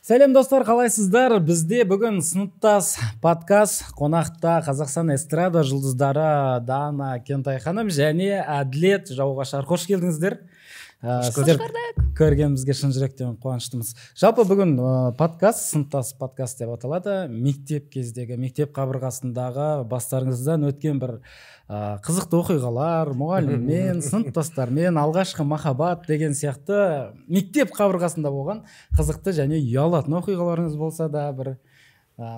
Сәлем, достар, қалайсыздар? Бізде бүгін «Сыныптас» подкаст. Қонақта Қазақстан эстрада жұлдыздары Дана Кентай ханым және Әділет Жауғашар. Қош келдіңіздер. Сіздер көргенімізге шын жүректен қуаныштымыз. Жалпы бүгін подкаст «Сыныптас» подкаст деп аталады. Мектеп кездегі, мектеп қабырғасындағы бастарыңыздан өткен бір қызықты оқиғалар, мұғаліммен, сыныптастармен, алғашқы махаббат деген сияқты мектеп қабырғасында болған қызықты және ұялатын оқиғаларыңыз болса да, бір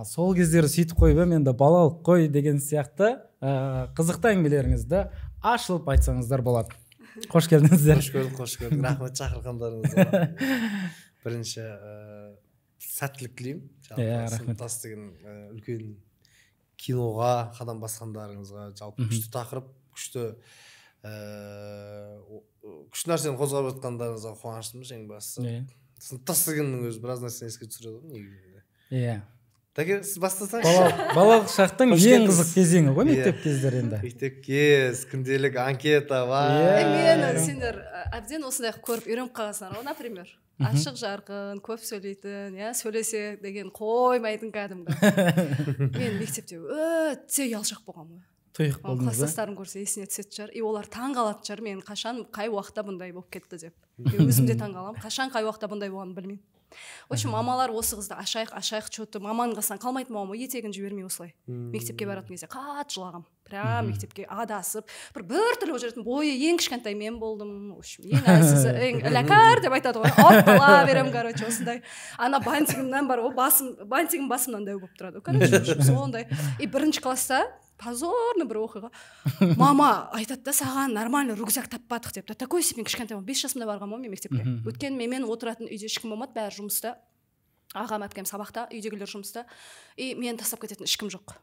сол кездері сөйтіп қойып едім, енді балалық қой деген сияқты қызықты әңгімелеріңізді ашылып айтсаңыздар болады. Қош келдіңіздер. Қош көрдік, қош көрдік, рахмет шақырғандарыңызға. Бірінші сәттілік тілеймін. Иә, рахмет. «Сыныптас» деген үлкен киноға қадам басқандарыңызға. Жалпы күшті тақырып, күшті нәрсені қозғап жатқандарыңызға қуаныштымыз. Ең бастысы, «Сыныптас» дегеннің өзі біраз нәрсені еске түсіреді ғой негізінде. Дәке, сіз бастасаңызшы. Балалық шақтың Қош ең келдіңіз. қызық кезеңі ғой мектеп кездері енді. Мектеп кез, күнделік анкета бар. Мені сендер әбден осындай қылып көріп үйреніп қалғансыңдар ғой. Например, ашық жарқын, көп сөйлейтін, иә, сөйлесе деген қоймайтын кәдімгі. Мен мектепте өте ұялшақ болғанмын ғой. Тұйық болдыңыз ба? Класстастарым көрсе, есіне түсетін шығар, и олар таң қалатын шығар, мен қашан, қай уақытта бұндай болып кетті деп. Мен өзім де таң қаламын, қашан, қай уақытта бұндай болғанын білмеймін. В общем, мамалар осы қызды ашайық, ашайық, че то маманың қасынан қалмайтын болғанмын ғой, етегін жібермей осылай. Мектепке баратын кезде қатты жылағанмын, прям мектепке адасып, бір біртүрлі болып жүретін. Бойы ең кішкентай мен болдым, в общем, ең әлсізі, ең ләкәр деп айтады ғой, ауырып қала беремін. Короче, осындай ана бантигімнен бар ғой, басым, бантигім басымнан дәу болып тұрады. Короче, в общем, сондай. И бірінші класста позорный бір оқиға: мама айтады да, саған нормально рюкзак таппадық деп. До такой степени кішкентай, 5 жасымда барғанмын ғой мен мектепке. Өйткені менімен отыратын үйде ешкім болмады, бәрі жұмыста, ағам, әпкем сабақта, үйдегілер жұмыста, и мені тастап кететін ешкім жоқ.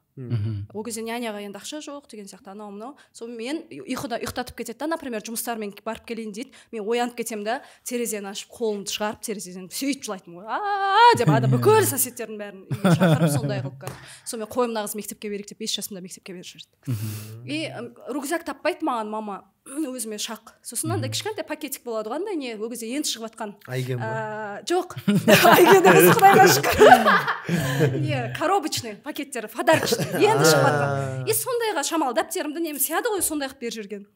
Ол кезде няняға енді ақша жоқ деген сияқты, анау мынау. Сонымен ұйқыда ұйықтатып кетеді да, например, жұмыстармен барып келейін дейді. Мен оянып кетемін да, терезені ашып, қолымды шығарып терезеден, сөйтіп жылайтынмын ғой, а деп, ана бүкіл соседтердің бәрін үйге шақырып, сондай қылып. Короче, сонымен, қой, мына қыз мектепке берейік деп, 5 жасымда мектепке беріп жіберді. И рюкзак таппайды маған мама, өзіме шақ. Сосын мынандай кішкентай пакетик болады ғой, андай не, ол кезде енді шығып жатқан. Айген ба? Жоқ, Айген емес, құдайға шүкір. Не, коробочный пакеттер, подарочный, енді шығып жатқан. И сондайға шамалы дәптерімді, нем сияды ғой, сондай қылып беріп жіберген.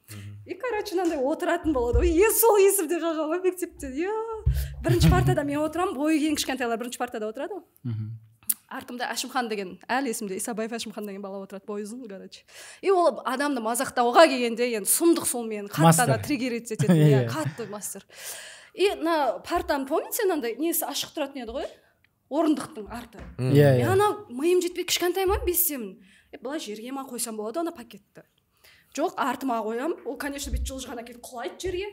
И, короче, мынандай отыратын болады ғой, е, сол есімде қалған ғой мектептен. Иә, бірінші партада мен отырамын, бойы ең кішкентайлар бірінші партада отырады ғой. Артымда Әшімхан деген, әлі есімде, Исабаев Әшімхан деген бала отырады, бойы ұзын, короче. И ол адамды мазақтауға келгенде енді сұмдық, сол мені қатты ана Мастер. триггерить ететін, иә, қатты мастер. И мына партаның, помните, мынандай несі ашық тұратын еді ғой, орындықтың арты. Иә. И Иә. анау миым жетпей, кішкентаймын, 5-темін, е, былай жерге ма қойсам болады ана пакетті? Жоқ, артыма қоямын. Ол, конечно, бүйтіп жылжығаннан кейін құлайды жерге.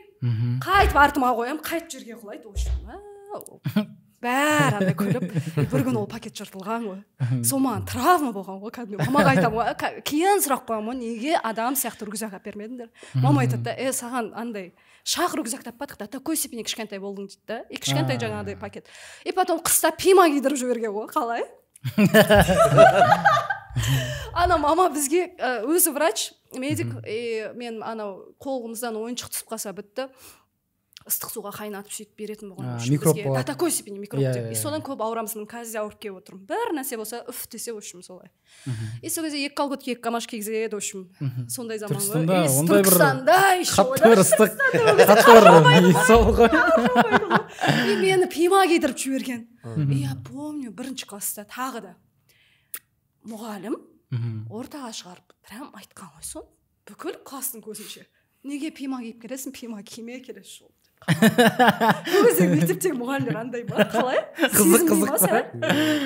Қайтып артыма қоямын, қайтып жерге құлайды. В общем, бәрі андай күліп. И бір күні ол пакет жыртылған ғой, сол маған травма болған ғой кәдімгі. Мамаға айтамын ғой, кейін сұрақ қоямын ғой, неге адам сияқты рюкзак алып бермедіңдер? Мама айтады да, е, саған андай шақ рюкзак таппадық, до такой степени кішкентай болдың дейді да. И кішкентай жаңағыдай пакет. И потом қыста пима кидіріп жіберген ғой. Қалай ана мама бізге, өзі врач медик, и мен анау қолымыздан ойыншық түсіп қалса, бітті, ыстық суға қайнатып, сөйтіп беретін болған. А, В общем, микроб бізге болады. До такой степени микроб деп. Иә, И иә. содан көп ауырамыз. Міне, қазір де ауырып келіп отырмын, бір нәрсе болса, үф десе, в общем, солай. И сол кезде екі колготки, екі гамаш кигізеді, в общем, сондай заман ғой. Түркістанда И ондай бір Түркістанда еще қатты бір ыстық, қатты бір сол ғой. И мені пима кидіріп жіберген. И я помню, бірінші класста тағы да мұғалім ортаға шығарып, прям айтқан ғой соны бүкіл класстың көзінше: неге пима киіп келесің, пима киме келесі жолы деп. Ол кезде мектептегі мұғалімдер андай ма, қалай? Қызық, Сезінбей ма қызық. сәл?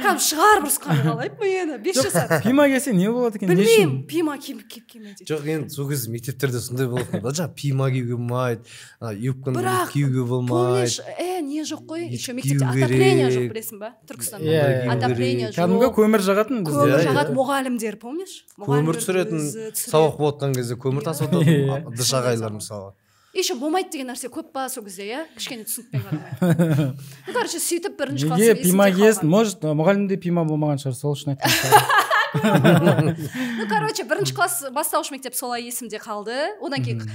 Кәдімгі шығарып ұрысқаны қалай мені, 5 жасар. Пима кисе не болады екен, не үшін? Білмеймін, пима киіп киіп келме дейді. Жоқ, енді сол кезде мектептерде сондай болатын да, жаңағы пима киюге болмайды, ана юбканы Бірақ, киюге болмайды. Помнишь, не жоқ қой Етік еще мектепте, кию отопление жоқ, керек. білесің ба, Түркістанда? Иә, Ондай кию Отопление керек. жоқ. Кәдімгі көмір жағатын бізде. Көмір Иә, жағады иә. мұғалімдер, помнишь? Көмір Мұғалімдер түсіретін, өзі түсіреді. сабақ болып жатқан кезде көмір тасып отыратын дш ағайлар мысалы. Еще болмайды деген нәрсе көп па сол кезде, иә, кішкене түсінікпен қарамай. Ну, короче, сөйтіп бірінші Неге классым пима есімде киесің? қалған. Может, мұғалімде пима болмаған шығар, сол үшін айтқан шығар. Ну, короче, бірінші класс бастауыш мектеп солай есімде қалды. Одан кейін,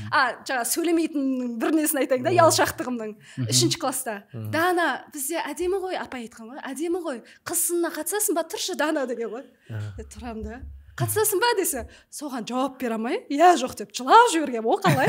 жаңа сөйлемейтін бір несін айтайын да, ұялшақтығымның. 3 класста. Дана, бізде әдемі ғой, апай айтқан ғой, әдемі ғой. Қыз сынына қатысасың ба, тұршы Дана деген ғой. Тұрамын да. Қатысасың ба десе, соған жауап бере алмай, иә жоқ деп жылап жібергенмін, о қалай?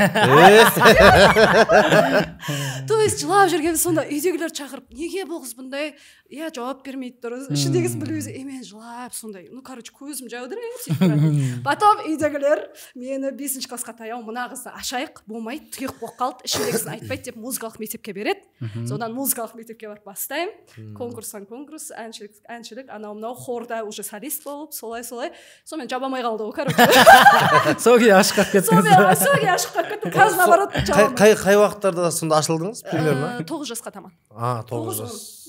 То есть жылап жүргенмін, сонда үйдегілер шақырып, неге бұл қыз бұндай, иә жауап бермейді дұрыс, ішіндегісін білмей, мен жылап сондай, ну короче, көзім жәудіреп сөйтіп тұратынмын. Потом үйдегілер мені 5 классқа таяу, мына қызды ашайық, болмайды, тұйық болып қалды, ішіндегісін айтпайды деп музыкалық мектепке береді. Содан музыкалық мектепке барып бастаймын, конкурстан конкурс, әншілік, анау мынау хорда уже солист болып, солай-солай. Сонымен жаба алмай қалды ғой, короче. Сол күйі ашық қалып кеттіңіз. Сол күйі ашық қалып кеттім. Қазір наоборот жаба алмай. Қай уақыттарда сонда ашылдыңыз примерно? 9 жасқа таман. 9 жас.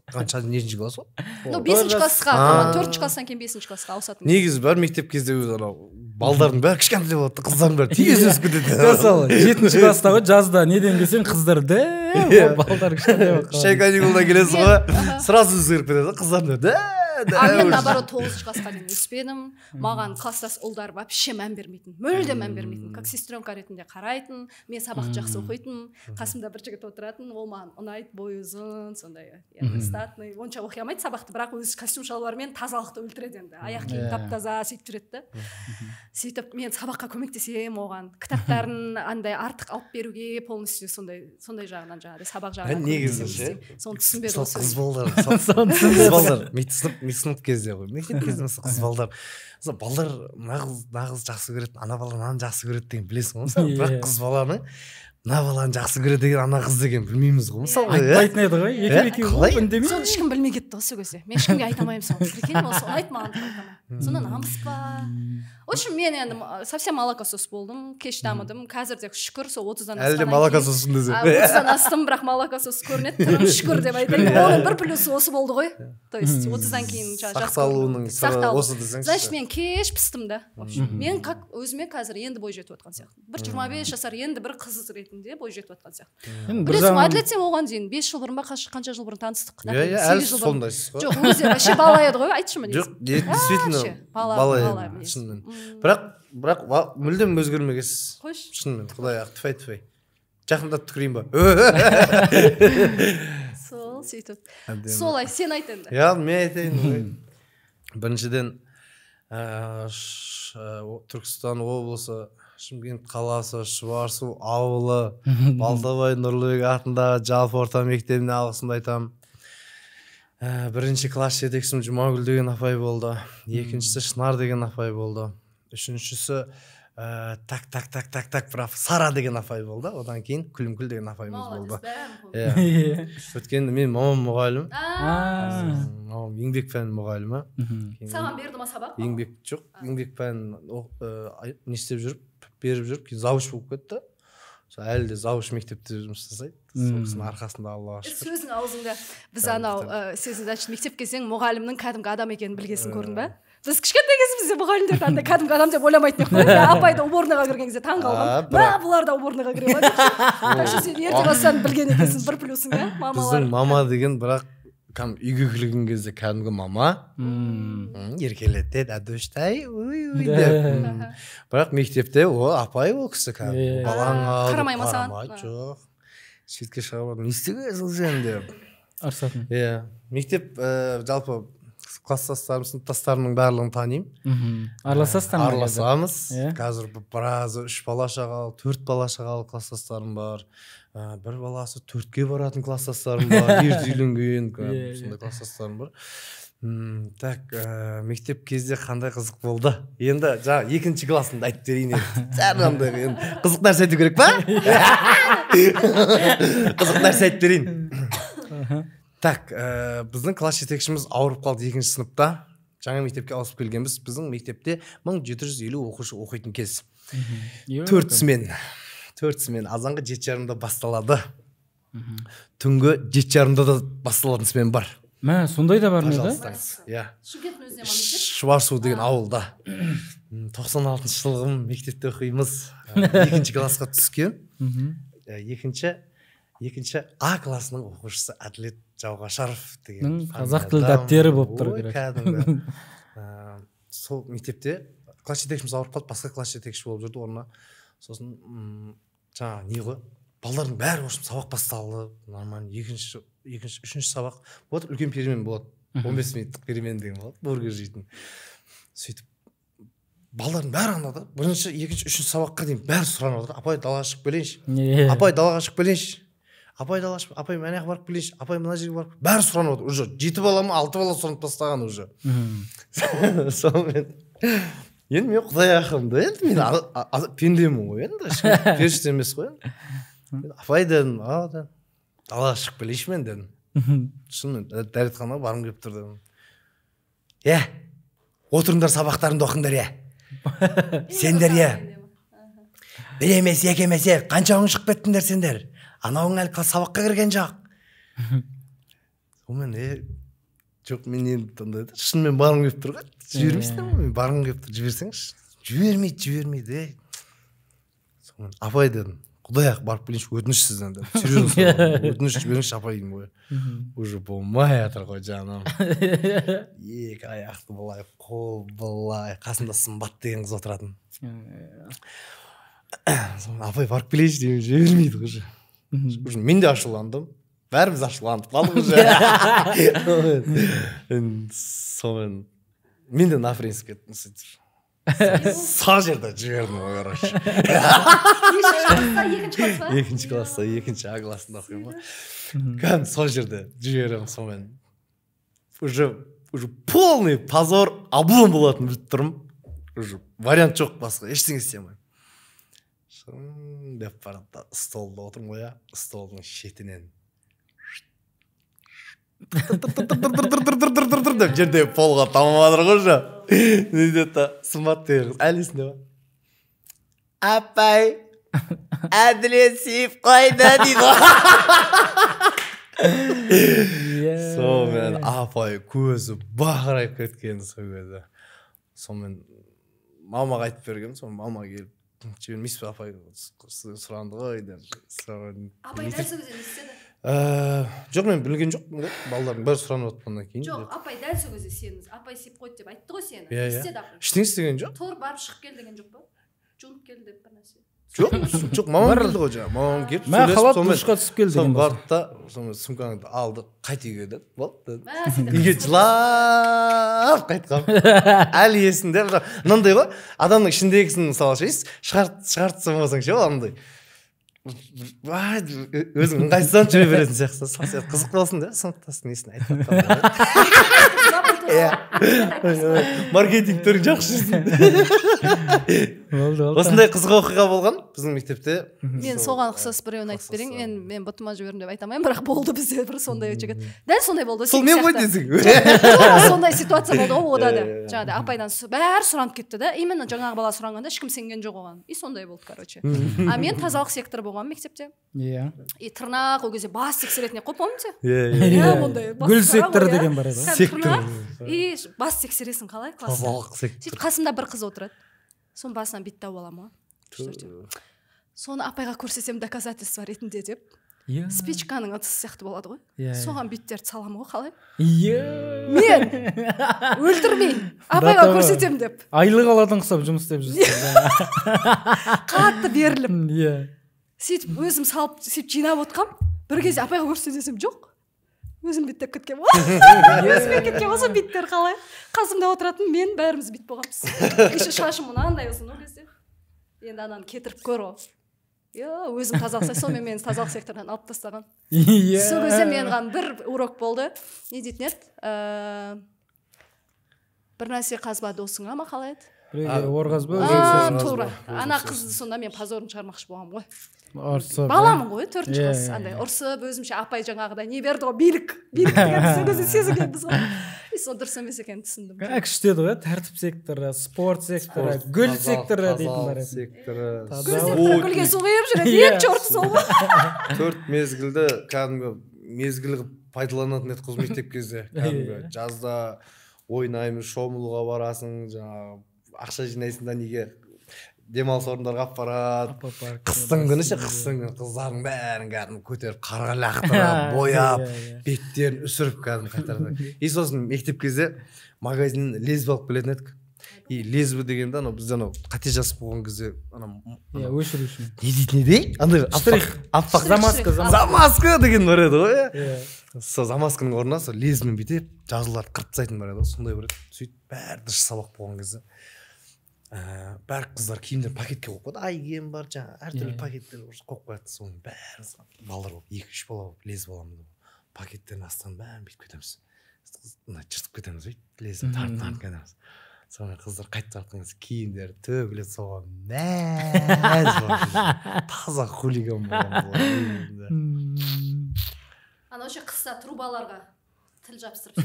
Қанша, нешінші класс ол? Ну, 5 классқа таман, 4 класстан кейін 5 классқа ауысатын. Негізі бәрі мектеп кезде өзі анау балдардың бәрі кішкентай болады, қыздардың бәрі тез өсіп кетеді. Сол 7 класста ғой, жазда неден келсең қыздар дәу, балдар кішкентай болып қалады. Шай каникулда келесің ғой, сразу өзгеріп кетеді, қыздардың бәрі дәу. А мен наоборот 9 классқа дейін өспедім. Маған класстас ұлдар вообще мән бермейтін, мүлде мән бермейтін. Как сестренка ретінде қарайтын. Мен сабақты жақсы оқитын. Қасымда бір жігіт отыратын, ол маған ұнайды, бойы ұзын, сондай, статный. Онша оқи алмайды сабақты, бірақ өз костюм шалбарымен тазалықты өлтіреді енді. Аяқ киім тап-таза сөйтіп жүреді да. Сөйтіп мен сабаққа көмектесемін оған. Кітаптарын андай артық алып беруге полностью сондай жағынан жаңағыдай сабақ жағынан. Негізі ше. Соны түсінбедім. Қыз балдар, қыз балдар сынып кезде ғой, мектеп кезінде мысалы қыз балдар, мысалы балдар мына қыз жақсы көреді, ана бала мынаны жақсы көреді деген білесің ғой мысалы, бірақ қыз баланы мына баланы жақсы көреді деген ана қыз деген білмейміз ғой мысалы. Айтпайтын еді ғой, екеу болып үндемей. Соны ешкім білмей кетті ғой сол кезде. Мен ешкімге айта алмаймын соны. Прикинь, ол соны айт маған деп айта алмаймын. Сонда намыс па? В общем, мен енді совсем молокосос болдым, кеш дамыдым. Қазір де шүкір, сол 30-дан асқаннан. Әлі де молокососым десем. 30-дан астым, бірақ молокосос көрінеді, түрім шүкір деп айтайын. Оның бір плюсы осы болды ғой. То есть 30-дан кейін сақталуының сыры осы десеңші. Значит, мен кеш пістім да. В общем, мен как өзіме қазір енді бой жетіп жатқан сияқтымын. Бір 25 жасар енді бір қыз ретінде бой жетіп жатқан сияқты. Білесің, Әділет, сен оған дейін 5 жыл бұрын ба, қанша жыл бұрын таныстық? Иә, әлі сондайсыз ғой. Жоқ, өзі вообще бала еді ғой, айтшы міне. Жоқ, действительно бала еді, шынымен. Бірақ мүлдем өзгермегенсіз. Қойшы. Шынымен, құдай ақ, түфай-түфай. Жақындап түкірейін ба? Сол, сөйтіп. Солай, сен айт енді. Иә, мен айтайын. Біріншіден, Түркістан облысы, Шымкент қаласы, Шұбарсу ауылы, Балтабай Нұрлыбек атындағы жалпы орта мектебіне алғысымды айтамын. Бірінші класс жетекшім Жұмагүл деген апай болды. Екіншісі Шынар деген апай болды. Үшіншісі так так так так так бір Сара деген апай болды. Одан кейін Күлімкүл деген апайымыз болды. Өйткені мен мамам мұғалім. Мамам еңбек пәнінің мұғалімі. Саған берді ма сабақ? Еңбек жоқ, еңбек пәнін не істеп жүріп, беріп жүріп, кейін завуч болып кетті. Сол әлі де завуч мектепте жұмыс жасайды. Сол кісінің арқасында Аллаға шүкір. Сөзің аузыңда. Біз анау, сен значит мектеп кезең мұғалімнің кәдімгі адам екенін білгесін көрдің ба? Біз кішкентай кезімізде мұғалімдерді андай кәдімгі адам деп ойламайтын едік қой. Апай да уборныйға кірген кезде таң қалғанмын. Мә, бұлар да уборныйға кіре ма деп. Так что сен ерте бастан білген екенсің, бір плюсың, иә, мамалар. Біздің мама деген бірақ үйге кірген кезде кәдімгі мама еркелетеді, әдөштай, уй уй деп. Бірақ мектепте о апай ол кісі кәдімгі балаңа қарамай ма саған? Жоқ. Шетке шығарып, не істегенсің сен деп. Ұрсатын. Иә, мектеп жалпы класстастарым, сыныптастарымның барлығын танимын. Араласасыздар ма? Араласамыз. Қазір біразы 3 бала шағалы, 4 бала шағалы класстастарым бар. Бір баласы 4-ке баратын класстастарым бар, ерте үйленген, сондай класстастарым бар. Так, мектеп кезде қандай қызық болды? Енді жаңа екінші классымды айтып берейін енді. Сәл қандай енді қызық нәрсе айту керек па? Қызық нәрсе айтып берейін. Так, біздің класс жетекшіміз ауырып қалды екінші сыныпта. Жаңа мектепке ауысып келгенбіз. Біздің мектепте 1750 оқушы оқитын кез. 4 смен. 4 смен. Азанғы 7:30-да басталады. Түнгі 7:30-да да басталатын смен бар. Мә, сондай да бар ма еді? Иә. Шымкенттің өзінде ма мектеп? Шұбарсу деген ауылда. 96 жылғы мектепте оқимыз. Екінші классқа түскен. Екінші А классының оқушысы Әділет Жауғашаров деген қазақ тілі дәптері болып тұр керек. Кәдімгі. Сол мектепте класс жетекшіміз ауырып қалды, басқа класс жетекші болып жүрді орнына. Сосын жаңағы не ғой, балдардың бәрі, в общем, сабақ басталды нормально. Екінші, үшінші сабақ болады, үлкен перемен болады, 15 минуттық перемен деген болады, бургер жейтін. Сөйтіп балдардың бәрі анда да, бірінші, екінші, үшінші сабаққа дейін бәрі сұранып отыр: «Апай, далаға шығып келейінші, апай, далаға шығып келейінші, апай, далаға шығып, апай, мына жаққа барып келейінші, апай, мына жерге барып». Бәрі сұранып отыр уже, жеті бала ма, алты бала сұранып тастаған уже. Сонымен енді мен, құдай ақылым да, енді мен пендемін ғой енді, ешкім періште емес қой енді. «Апай, — дедім, — а, дедім, — далаға шығып келейінші мен, — дедім, — шынымен дәретханаға барғым келіп тұр», — дедім. «Е, отырыңдар, сабақтарыңды оқыңдар, е, сендер, е, бір емес, екі емес, е, қаншауың шығып кеттіңдер сендер, анауың әлі сабаққа кірген жоқ». Сонымен, е, жоқ, мен енді андай да, шынымен барғым келіп тұр ғой, жібермейсіңдер ма, мен барғым келіп тұр, жіберсеңізші. Жібермейді, жібермейді, ей. Сонымен: «Апай, — дедім, — құдай ақ, барып келейінші, өтініш сізден», — дедім. Серьезно сұрадым. «Өтініш, жіберіңізші, апай», — деймін ғой. Уже болмай жатыр ғой жаным, екі аяқты былай, қол былай, қасымда Сымбат деген қыз отыратын. Сонымен: «Апай, барып келейінші», — деймін, жібермейді уже. Уже мен де ашуландым, бәріміз ашуланып қалдық уже. Енді сонымен мен де на принцип кеттім, сөйтіп сол жерде жібердім ғой, короче. Нешінші класста? Екінші класс па? Екінші класста, екінші А классында оқимын ғой, кәдімгі сол жерде жіберемін. Сонымен уже полный позор, облом болатынын біліп тұрмын, уже вариант жоқ, басқа ештеңе істей алмаймын. Шын деп барады да, столда отырмын ғой, иә, столдың шетінен деп жердегі полға тамып жатыр ғой уже. Не деді да, Сымбат деген қыз, әлі есімде ғой: «Апай, Әділет сүйіп қойды», — дейді ғой. Сонымен апай көзі бақырайып кеткен сол кезде. Сонымен мамаға айтып бергенмін. Сонымен мама келіп: «Жібермейсіз бе, апай, сізден сұранды ғой», — деп. Сонымен Апай дәл сол кезде не істеді? Жоқ, мен білген жоқпын ғой, балалардың бәрі сұранып жатқаннан кейін Жоқ, деп. апай дәл сол кезде сені, апай сүйіп қойды деп айтты ғой сені. Иә, Не иә. істеді апай? Ештеңе істеген жоқ. Тұр, барып шығып кел деген жоқ па, жуынып кел деп бір нәрсе? Жоқ, мамам келді ғой жаңағы, мамам келіп Мә, сөйлесіп, халат, сонымен душқа түсіп кел деген соны болса. барды да, сонымен сумкаңды алды, қайт үйге деді, болды деді. Мә, сен де Үйге қызық. жылап қайтқанмын, әлі есімде. Бірақ мынандай ғой, адамның ішіндегісін, мысалы ше, шығарт болмасаң ше, ол андай өзің ыңғайсызданып жүре беретін сияқты. Сол сияқты қызық болсын да, сыныптастың несін айтып жатқан. Иә, маркетингтерің жақсы жүрсін. Болды, болды. Осындай қызық оқиға болған біздің мектепте. Мен Сол, соған ұқсас біреуін айтып берейін. класстастарым. Мен бұтыма жібердім деп айта алмаймын, бірақ болды бізде бір сондай жігіт, дәл сондай болды. Сол Сен мен ғой сияқты. десең. Тура сондай ситуация болды ғой ода да. Иә, иә. Жаңағыдай апайдан бәрі сұранып кетті да, именно жаңағы бала сұранғанда ешкім сенген жоқ оған, и сондай болды, короче. А мен тазалық секторы болғанмын мектепте. И тырнақ ол кезде бас тексеретін еді ғой, помните? Иә, иә. Иә, ондай Гүл масқара секторы ғой, иә. деген бар еді ғой. Кәдімгі Сектор. тырнақ, и бас тексересің қалай класста. Тазалық сектор. Сөйтіп қасымда бір қыз отырады, соның басынан бит тауып аламын ғой үш төртеу. Соны апайға көрсетемін доказательство ретінде деп. Спичканың ыдысы сияқты болады ғой. Иә, иә. Соған биттерді саламын ғой қалай. Мен өлтірмей апайға Датаға. көрсетемін деп. Айлық алатын ұқсап жұмыс істеп жүрсің. Қатты беріліп. Сөйтіп өзім салып, сөйтіп жинап отқам. Бір кезде апайға көрсетемін десем, жоқ, өзім биттеп кеткенмін ғой, өзіме кеткен ғой сол биттер қалай. Қасымда отыратын мен, бәріміз бит болғанбыз. Еще шашым мынандай ұзын ол кезде. Енді ананы кетіріп көр ғой. Иә, өзім тазалық, сонымен мені тазалық секторынан алып тастаған. Сол кезде маған бір урок болды, не дейтін еді, бір нәрсе қазба досыңа ма, қалай еді? Біреуге ор қазба, А, өзің қазба, тура өзің ана сөз. Қызды сонда мен позорын шығармақшы болғанмын ғой. Ұрсып. Баламын ғой, төртінші класс. Иә, Андай иә. ұрсып, өзімше апай жаңағыдай не берді ғой, билік, билік деген сол кезде сезінгенбіз ғой, и сол дұрыс емес екенін түсіндім. Күшті еді ғой, тәртіп секторы, спорт секторы, гүл секторы дейтін бар еді. Секторы. Гүл секторы, гүлге су құйып жүреді. Ең черті сол ғой. Төрт мезгілді кәдімгі мезгіл қылып пайдаланатын едік қой мектеп кезде кәдімгі. Жазда ойнаймыз, шомылуға барасың, жаңағы ақша жинайсың да, неге, демалыс орындарға алып барады. Аквапарк. Қыстың күні ше, қыстың күні қыздардың бәрін кәдімгі көтеріп, қарға лақтырып, бояп, Иә, иә. беттерін үсіріп, кәдімгі қайтарады. И сосын мектеп кезде магазиннен лесбі алып келетін едік. И лезвие дегенде анау бізде анау қате жазып қойған кезде анау Иә, өшіру үшін. Не дейтін еді, андай Штрих. Аппақ Замазка. Замазка деген бар еді ғой, иә. Иә. Сол замазканың орнына сол лезвиемен бүйтіп жазуларды қырып тастайтын бар еді ғой, сондай бар еді. Сөйтіп бәрі дыш сабақ болған кезде бәрі қыздар киімдерін пакетке қойып қояды, әйгем бар, жаңағы әртүрлі пакеттер қойып қояды. Соның бәрін балалар болып, екі үш бала болып лезвие аламыз да, пакеттердің астынан бәрін бүйтіп кетеміз, мына жыртып кетеміз, бүйтіп лезвие тартып тартып кетеміз. Сонымен қыздар қайтып тартқан кезде киімдері төгіледі, соған мәз болып, таза хулиган болған. Анау ше, қыста трубаларға тіл жабыстырып.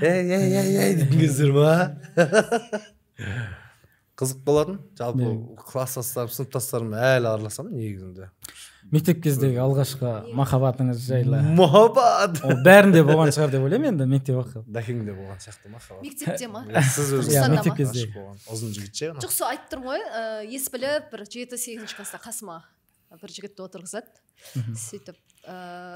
Ей, ей, ей, ей дейтін кездер ма, қызық болатын. Жалпы класстастарым, сыныптастарым әлі араласамын негізінде. Мектеп кездегі алғашқы махаббатыңыз жайлы. Махаббат. Ол бәрінде болған шығар деп ойлаймын енді, мектеп уақыты. Дәкеңде болған сияқты махаббат. Мектепте ма? Сіз өзіңіз Иә, Түркістанда мектеп ма? кездегі. Ғашық болған ұзын жігіт ше анау. Жоқ, сол айтып тұрмын ғой, ес біліп бір жеті сегізінші класста қасыма бір жігітті отырғызады. Сөйтіп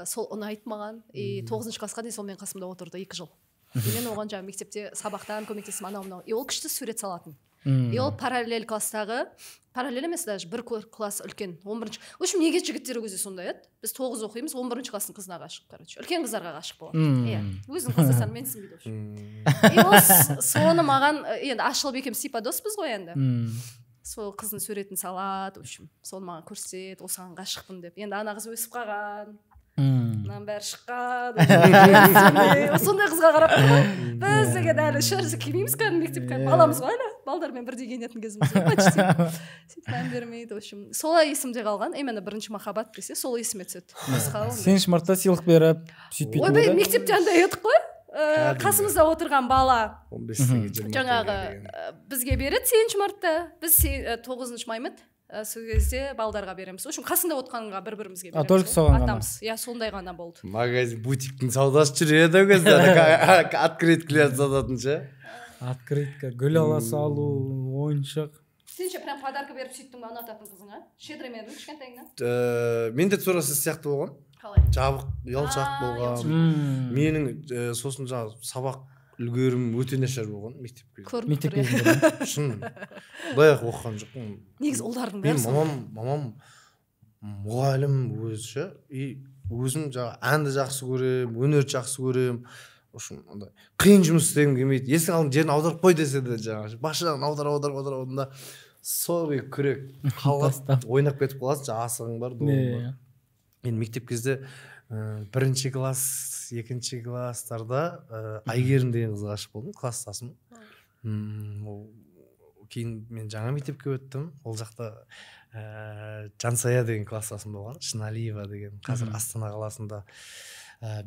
сол ұнайды маған, и тоғызыншы классқа дейін сол менің қасымда отырды 2 жыл. И мен оған жаңағы мектепте сабақтан көмектестім, анау мынау и ол күшті сурет салатын. И ол параллель класстағы, параллель емес, даже бір класс үлкен, 11-ші. В общем, неге жігіттер ол кезде сондай еді? Біз тоғыз оқимыз, 11-ші класстың қызына ғашық, короче, үлкен қыздарға ғашық болады. Иә, өзінің класстастарын менсінбейді, в общем. И ол соны маған енді ашылып, екеуміз типа доспыз ғой енді. Сол қыздың суретін салады, в общем, соны маған көрсетеді, осыған ғашықпын деп. Енді ана қыз өсіп қалған, мынаның бәрі шыққан, сондай қызға қарап тұрмын. Біз деген әлі шаршы кимейміз, кәдімгі мектеп, кәдімгі баламыз ғой әлі, балдармен бірдей киінетін кезіміз ғой почти. Сөйтіп мән бермейді. В общем, солай есімде қалған. Именно бірінші махаббат десе, сол есіме түседі, басқа ондай. 8 мартта сыйлық беріп, сөйтпейтін Ойбай, еді. Мектепте андай едік қой, Кәдімгі. қасымызда отырған бала 15 теңге, 20 жаңағы теңге деген. Бізге береді 8 мартта, біз 9 май ма еді, сол кезде балдарға береміз. В общем, қасында отырғанға бір бірімізге А, береміз только ғой. соған ғана. Атамыз, иә, сондай ғана болды. Магазин, бутиктің саудасы жүреді ол кезде, ана открыткалерді сататын ше. Открытка, гүл ала салу, ойыншық. Сен ше, прям подарка беріп сөйттің ба ұнататын қызыңа? Щедрый ма едің кішкентайыңнан? Менде тура сіз сияқты болған. Қалай? Жабық, ұялшақ болған. Менің сосын жаңағы сабақ үлгерімім өте нашар болған мектеп кезінде. Көрініп Мектеп тұр, иә. кезінде ме? Шын, былай ақ оқыған жоқпын. Негізі ұлдардың Мен бәрі сондай. мамам мұғалім өзі ше, и өзім жаңағы әнді жақсы көремін, өнерді жақсы көремін. В общем, андай қиын жұмыс істегім келмейді. Есік алдын жерін аударып қой десе де, жаңағы бас жағын аударып, аударып, аударып, да сол күрек қалады, Тастап. ойнап кетіп қаласың, жаңағы асығың бар, добың бар. Мен мектеп кезде бірінші класс, екінші класстарда Әйгерім деген қызға ғашық болдым, класстасым. Ол кейін мен жаңа мектепке өттім, ол жақта Жансая деген класстасым болған, Шыналиева деген. Қазір Астана қаласында,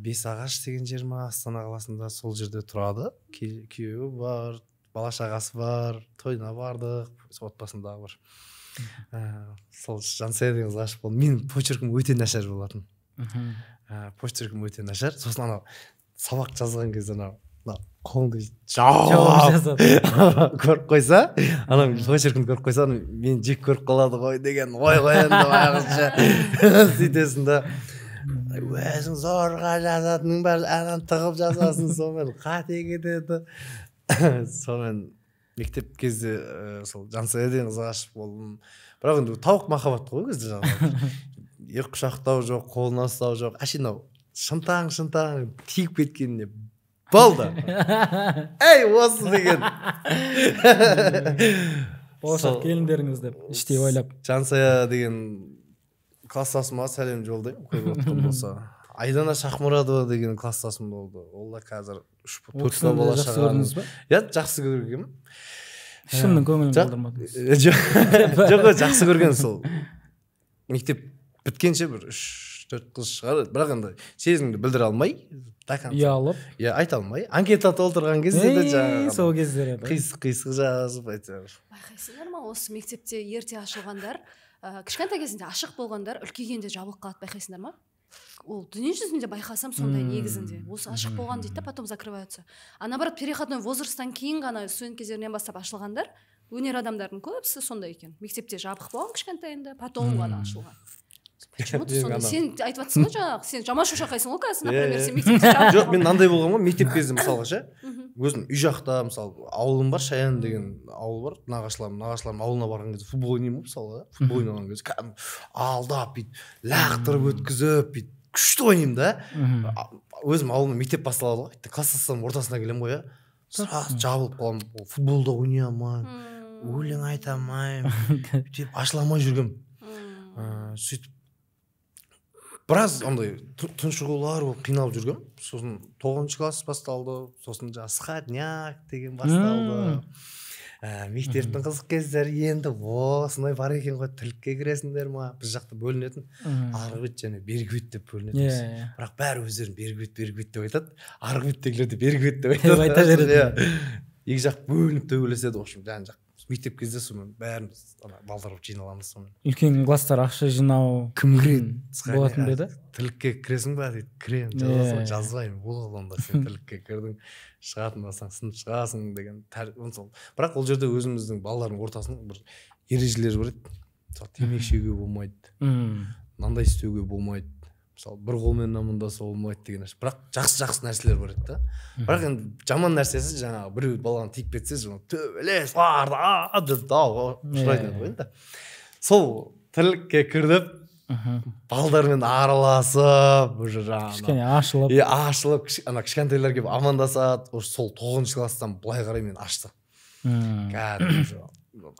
Бес ағаш деген жер ма, Астана қаласында, сол жерде тұрады. Күйеуі бар, бала шағасы бар, тойына бардық, отбасындағы бір. Сол Жансая деген қызға ғашық болдым. Менің почеркім өте нашар болатын. Почеркім өте нашар. Сосын анау сабақ жазған кезде анау мына қолыңды жауап жауап жазады. Көріп қойса, анау почеркімді көріп қойса, анау мені жек көріп қалады ғой деген ой ғой енді, байғұс. Сөйтесің да, өзің зорға жазатының бәрі ананы тығып жазасың, сонымен қате кетеді. Сонымен мектеп кезде сол Жансая деген қызға ғашық болдым. Бірақ енді тауық махаббат қой ол кезде, жаңағы екі құшақтау жоқ, қолына ұстау жоқ, әшейін анау шынтаң шынтаң тиіп кеткеніне болды, ей, осы деген. Болашақ келіндеріңіз деп іштей ойлап. Жансая деген класстасыма сәлем жолдаймын, көріп отқан болса. Айдана Шахмұрадова деген класстасым болды, ол да қазір үш Ол төрт кісіні де бала жақсы шағаның. көрдіңіз ба? Иә, жақсы көргенмін. Ешкімнің көңілін қалдырмадыңыз. Жоқ, жақсы көрген сол мектеп біткенше бір үш төрт қыз шығар, бірақ енді сезімді білдіре алмай до конца. Ұялып. Иә, айта алмай, анкета толтырған кезде де Ей, жаңағы сол кездер еді. қисық қисық жазып әйтеуір. Байқайсыңдар ма, осы мектепте ерте ашылғандар, кішкентай кезінде ашық болғандар үлкейгенде жабылып қалады, байқайсыңдар ма? Ол дүние жүзінде байқасам сондай. Негізінде осы ашық болған дейді да, потом закрываются. А наоборот, переходной возрасттан кейін ғана, студент кездерінен бастап ашылғандар, өнер адамдарының көбісі сондай екен: мектепте жабық болған кішкентайында, потом ғана ашылған. Почему ты Мен сондай? Ана- Сен айтып жатырсың ғой жаңағы, сен жаман шошақайсың ғой қазір, Иә, например, иә. сен мектепте жаман. Жоқ, мен мынандай болған ғой мектеп кезінде, мысалға ше, өзім үй жақта, мысалы, ауылым бар, Шаян деген ауыл бар, нағашыларым ауылына барған кезде футбол ойнаймын ғой, мысалға, да. Футбол ойнаған кезде кәдімгі алдап, бүйтіп лақтырып өткізіп, бүйтіп күшті ойнаймын да. Өзім ауылымда мектеп басталады ғой, класстастарым ортасына келемін ғой, иә, сразу жабылып қаламын, футбол да ойнай алмаймын, өлең айта алмаймын, бүйтіп ашыла алмай жүргенмін. Сөйтіп біраз андай тұншығулар болып, қиналып жүргенмін. Сосын тоғызыншы класс басталды, сосын жаңағы сходняк деген басталды. Мектептің қызық кездері енді осындай бар екен ғой, тірлікке кіресіңдер ма? Біз жақта бөлінетін арғы бет және бергі бет деп бөлінетін. Иә иә Бірақ бәрі өздерін бергі бет, бергі бет деп айтады, арғы беттегілер де бергі бет деп Деп айтады. айта береді. Иә, екі жақ бөлініп төбелеседі, в общем, жан жақ мектеп кезде сонымен бәріміз ана балдар болып жиналамыз сонымен. Үлкен класстар ақша жинау Кім кіреді? болатын ба еді? Тірлікке кіресің ба дейді. Кіремін. Жазасың ба? Жазбаймын. Болады онда, сен тірлікке кірдің, шығатын болсаң, сынып шығасың деген. Сол, бірақ ол жерде өзіміздің балалардың ортасының бір ережелері бар еді. Мысалы, темекі шегуге болмайды, мынандай істеуге болмайды, мысалы, бір қолмен амандасуға болмайды деген нәрсе. Бірақ жақсы жақсы нәрселер бар еді да. Бірақ енді жаман нәрсесі, жаңағы біреу баланы тиіп кетсе, жаңағы төбелес а деп дауға ұшырайтын еді ғой. Енді сол тірлікке кіріп, балдармен араласып, уже жаңағы Кішкене ашылып. Иә, ашылып, ана кішкентайлар келіп амандасады. Уже сол тоғызыншы класстан былай қарай мен ашты. Кәдімгі уже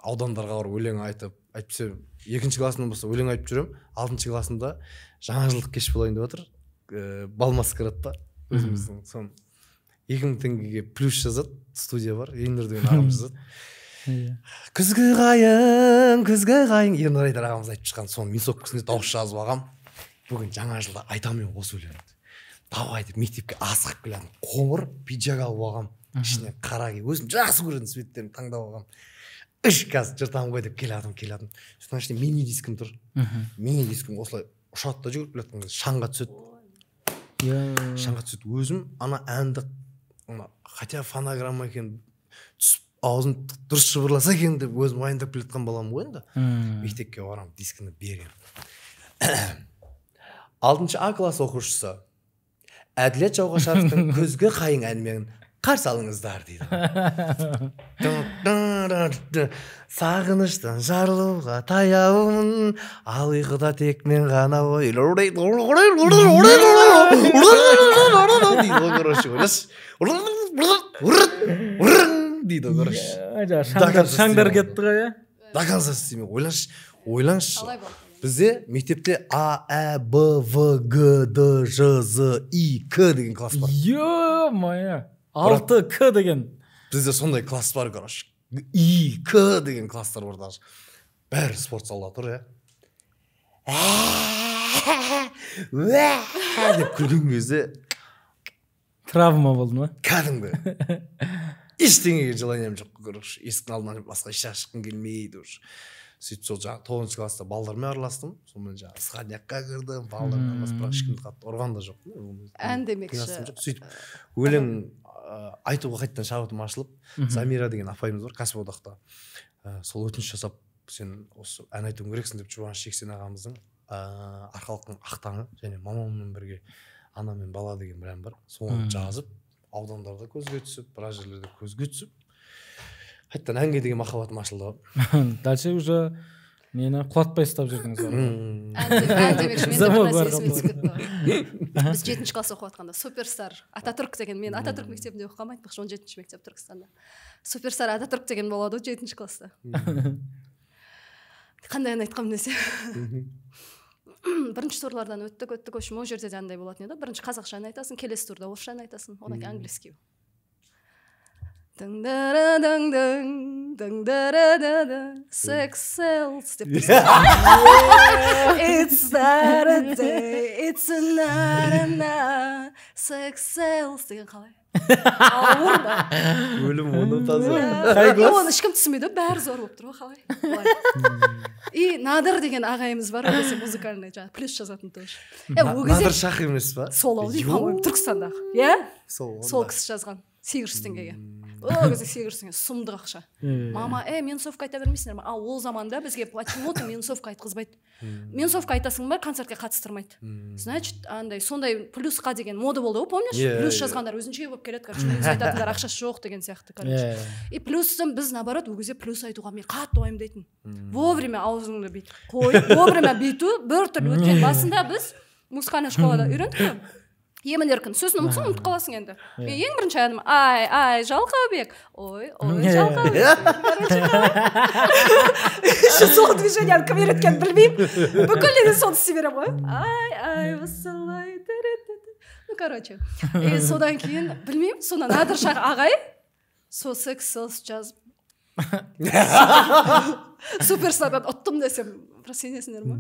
аудандарға барып өлең айтып, әйтпесе екінші классымнан бастап өлең айтып жүремін. Алтыншы классымда жаңа жылдық кеш болайын деп жатыр, бал маскарад па өзіміздің. Соны 2000 теңгеге плюс жазады, студия бар, Ернұр деген ағамыз жазады. «Күзгі қайың, күзгі қайың», Ернұр Айдар ағамыз айтып шыққан. Соны минусовкасында дауыс жазып алғанмын. Бүгін жаңа жылда айтамын мен осы өлеңді, давай деп мектепке асығып келатырмын. Қоңыр пиджак алып алғанмын, ішіне қара киіп, өзім жақсы көретін цветтерін таңдап алғанмын. Үш қазір жыртамын ғой деп келе жатырмын, келе жатырмын. Соның ішінде мини дискім тұр. Мини дискім осылай ұшады да, жүгіріп келе жатқан кезде шаңға түседі. Шаңға түседі. Өзім ана әнді ана, хотя фонограмма екен, түсіп аузым дұрыс жыбырласа екен деп өзім уайымдап келе жатқан баламын ғой енді. Мектепке барамын, дискіні беремін. «Алтыншы А класс оқушысы Әділет Жауғашаровтың «Күзгі қайың» әнімен қарсы алыңыздар», — дейді. «Сағыныштан жарылуға таяумын, ал ұйқыда тек мен ғана ғой», дейді ғой. Короче, ойлашы, дейді ғой, короче. Жаңағы До шаңдар, конца шаңдар істемей. Кетті ғой, иә. До конца істемей. Ойлаңызшы, ойлаңызшы. Қалай болды? Бізде мектепте А, Ә, Б, В, Г, Д, Ж, З, И, К деген класс бар. Е мое, алты К деген. Бізде сондай класс бар, короче, И, К деген класстар бар даже. Бәрі спорт залда тұр, иә. «Уә!» деп күлген кезде Травма болды ма? Кәдімгі ештеңеге желанием жоқ, короче, есіктің алдынан басқа еш жаққа шыққым келмейді уже. Сөйтіп, сол жаңағы тоғызыншы класста балдармен араластым, сонымен жаңағы сходнякқа кірдім, балдармен араласып, бірақ ешкімді қатты ұрған да жоқпын. Ән демекші. Қинасым жоқ. Сөйтіп өлең айтуға қайтадан шабытым ашылып, Замира деген апайымыз бар кәсіподақта, сол өтініш жасап, сен осы ән айтуың керексің деп, Жұбаныш Жексен ағамыздың «Арқалықтың ақ таңы» және мамаммен бірге «Ана мен бала» деген бір ән бар, соны жазып, аудандарда көзге түсіп, біраз жерлерде көзге түсіп, қайтадан әнге деген махаббатым ашылды ғой. Дальше уже нені құлатпай ұстап жүрдіңіз ғой. Ән демекші, мен де бір Замок нәрсе бар. есіме түсіп кетті. Біз жетінші класс оқып жатқанда «Суперстар Ататүрік» деген, мен Ататүрік мектебінде оқығанмын, айтпақшы, 17-мектеп Түркістанда. «Суперстар Ататүрік» деген болады ғой жетінші класста. Қандай ән айтқанмын десе, бірінші турлардан өттік, өттік. В общем, ол жерде де андай болатын еді: бірінші қазақша ән айтасың, келесі турда орысша ән айтасың, одан кейін английский. Дың дың дың дың дың, «Sex sells» деп тұрсың. «It's not a day, it's a na na na, sex sells» деген қалай ауыр да. Өлім оны таза. Қай класс? Оны ешкім түсінбейді, бәрі зор болып тұр ғой, қалай былай. И Надыр деген ағайымыз бар, ол кезде музыкальный жаңағы плюс жазатын тоже. Е, ол кезде Надыр Шах емес па? Сол ау деймін, Йо. по моему, Түркістандағы, иә. Сол. Сол Онда. кісі жазған. 800 теңгеге. Ол кезде 800 теңге сұмдық ақша. Мама, минусовка айта бермейсіңдер ме? Ал ол заманда бізге почему-то минусовка айтқызбайды. Минусовка айтасың ба, концертке қатыстырмайды. Значит, андай сондай плюсқа деген мода болды ғой, помнишь? Плюс жазғандар өзінше болып келеді, короче, минус айтатындар ақшасы жоқ деген сияқты, короче. И плюстан біз, наоборот, ол кезде плюс айтуға мен қатты уайымдайтын. Вовремя аузыңды бүйтіп қойып, вовремя бүйту бір түрлі. Өткен басында біз музыкальный школада үйрендік қой. Емін еркін сөзін ұмытсаң, ұмытып қаласың енді. Мен ең бірінші әнім «Ай, ай, Жалқаубек, ой, ой, Жалқаубек». Еще сол движениені кім үйреткенін білмеймін, бүкіл жерде соны істей беремін ғой. Ай, ай, осылай. Ну, короче, и содан кейін білмеймін, содан Надыршах ағай сол «Секс селс» жазып, «Суперстардан» ұттым десем, бірақ сенесіңдер ма?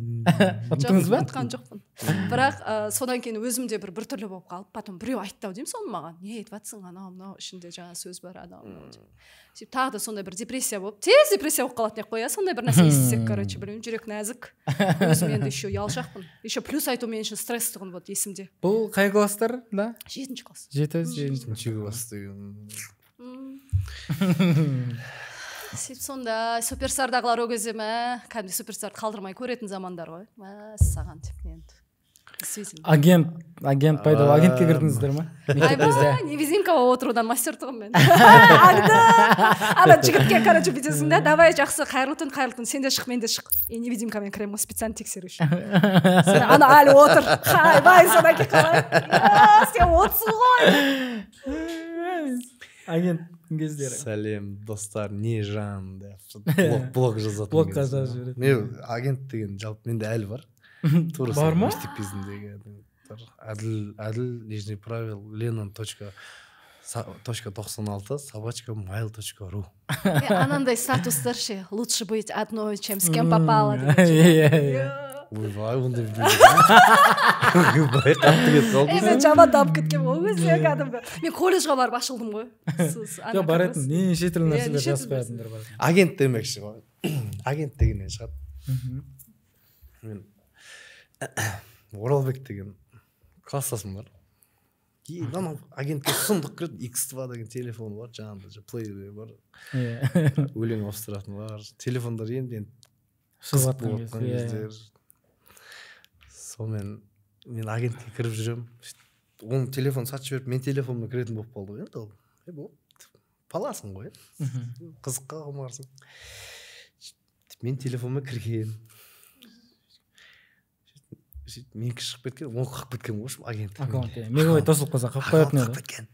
Ұттыңыз ба? Ұтқан жоқпын, бірақ содан кейін өзім де бір біртүрлі болып қалып, потом біреу айтты ау деймін соны маған: «Не айтып жатрсың, анау мынау ішінде жаңа сөз бар, анау мынау», – деп. Сөйтіп тағы да сондай бір депрессия болып, тез депрессия болып қалатын еді қой, иә, сондай бір нәрсе естісек. Короче, білмеймін, жүрек нәзік, өзім енді еще ұялшақпын, еще плюс айту мен үшін стресс тұғын, вот есімде. Бұл қай класстар да? Жетінші класс. Жеті, сегізінші. Класс деген. Сөйтіп сонда «Суперстардағылар» ол кезде, мә, кәдімгідей «Суперстарды» қалдырмай көретін замандар ғой, мәссаған деп енді, действительно. Агент пайда болып, агентке кірдіңіздер ма мектеп кезде? Айбай, невидимка болып отырудан мастер тұғын мен. Аңды ана жігітке, короче, бүйтесің да: «Давай, жақсы, қайырлы түн, қайырлы түн, сен де шық, мен де шық». И невидимкамен кіремін ғой специально тексеру үшін. Ана әлі отыр, айбай, содан кейін қалай: «Сен отырсың ғой». Агент кездері. «Сәлем, достар, не жан?» деп блог жазатын. Блогқа жазып жіберетін. Мен агент деген жалпы менде әлі бар. Тура Бар ма? Мектеп кезіндегі Әділ, Әділ нижний пробел Ленин точка точка 96 собачка mail точка ру. Анандай статустар ше: «Лучше быть одной, чем с кем попало» деген. Иә, иә. Ойбай, ондай ойбай, қатты кетіп қалдым. Мен жамандап кеткенмін ғой өзі кәдімгі. Мен колледжға барып ашылдым ғой. Жоқ, бар етін, неше түрлі нәрселер неше жазып түрлі. қоятындар бар. Агент демекші ғой, агент дегеннен шығады. Мен Оралбек деген класстасым бар, и анау агентке сұмдық кіреді. X2 деген телефон бар, жаңағыдай плеер бар, өлең ауыстыратын бар. Телефондар енді енді шығып қызық жатқан болып кез, жатқан кездер. Сонымен мен агентке кіріп жүремін. Сөйтіп оның телефонын сатып жіберіп, мен телефоныммен кіретін болып қалды ғой енді. Ол болды, баласың ғой енді, қызыққа құмарсың. Сөйтіп мен телефонмен кірген, сөйтіп менікі шығып кеткен, оны қалып кеткен ғой, в общем, агент. Аккаунт, иә. Мегабайт тосылып қалса, қалып қоятын Аккаунт еді. қалып кеткен.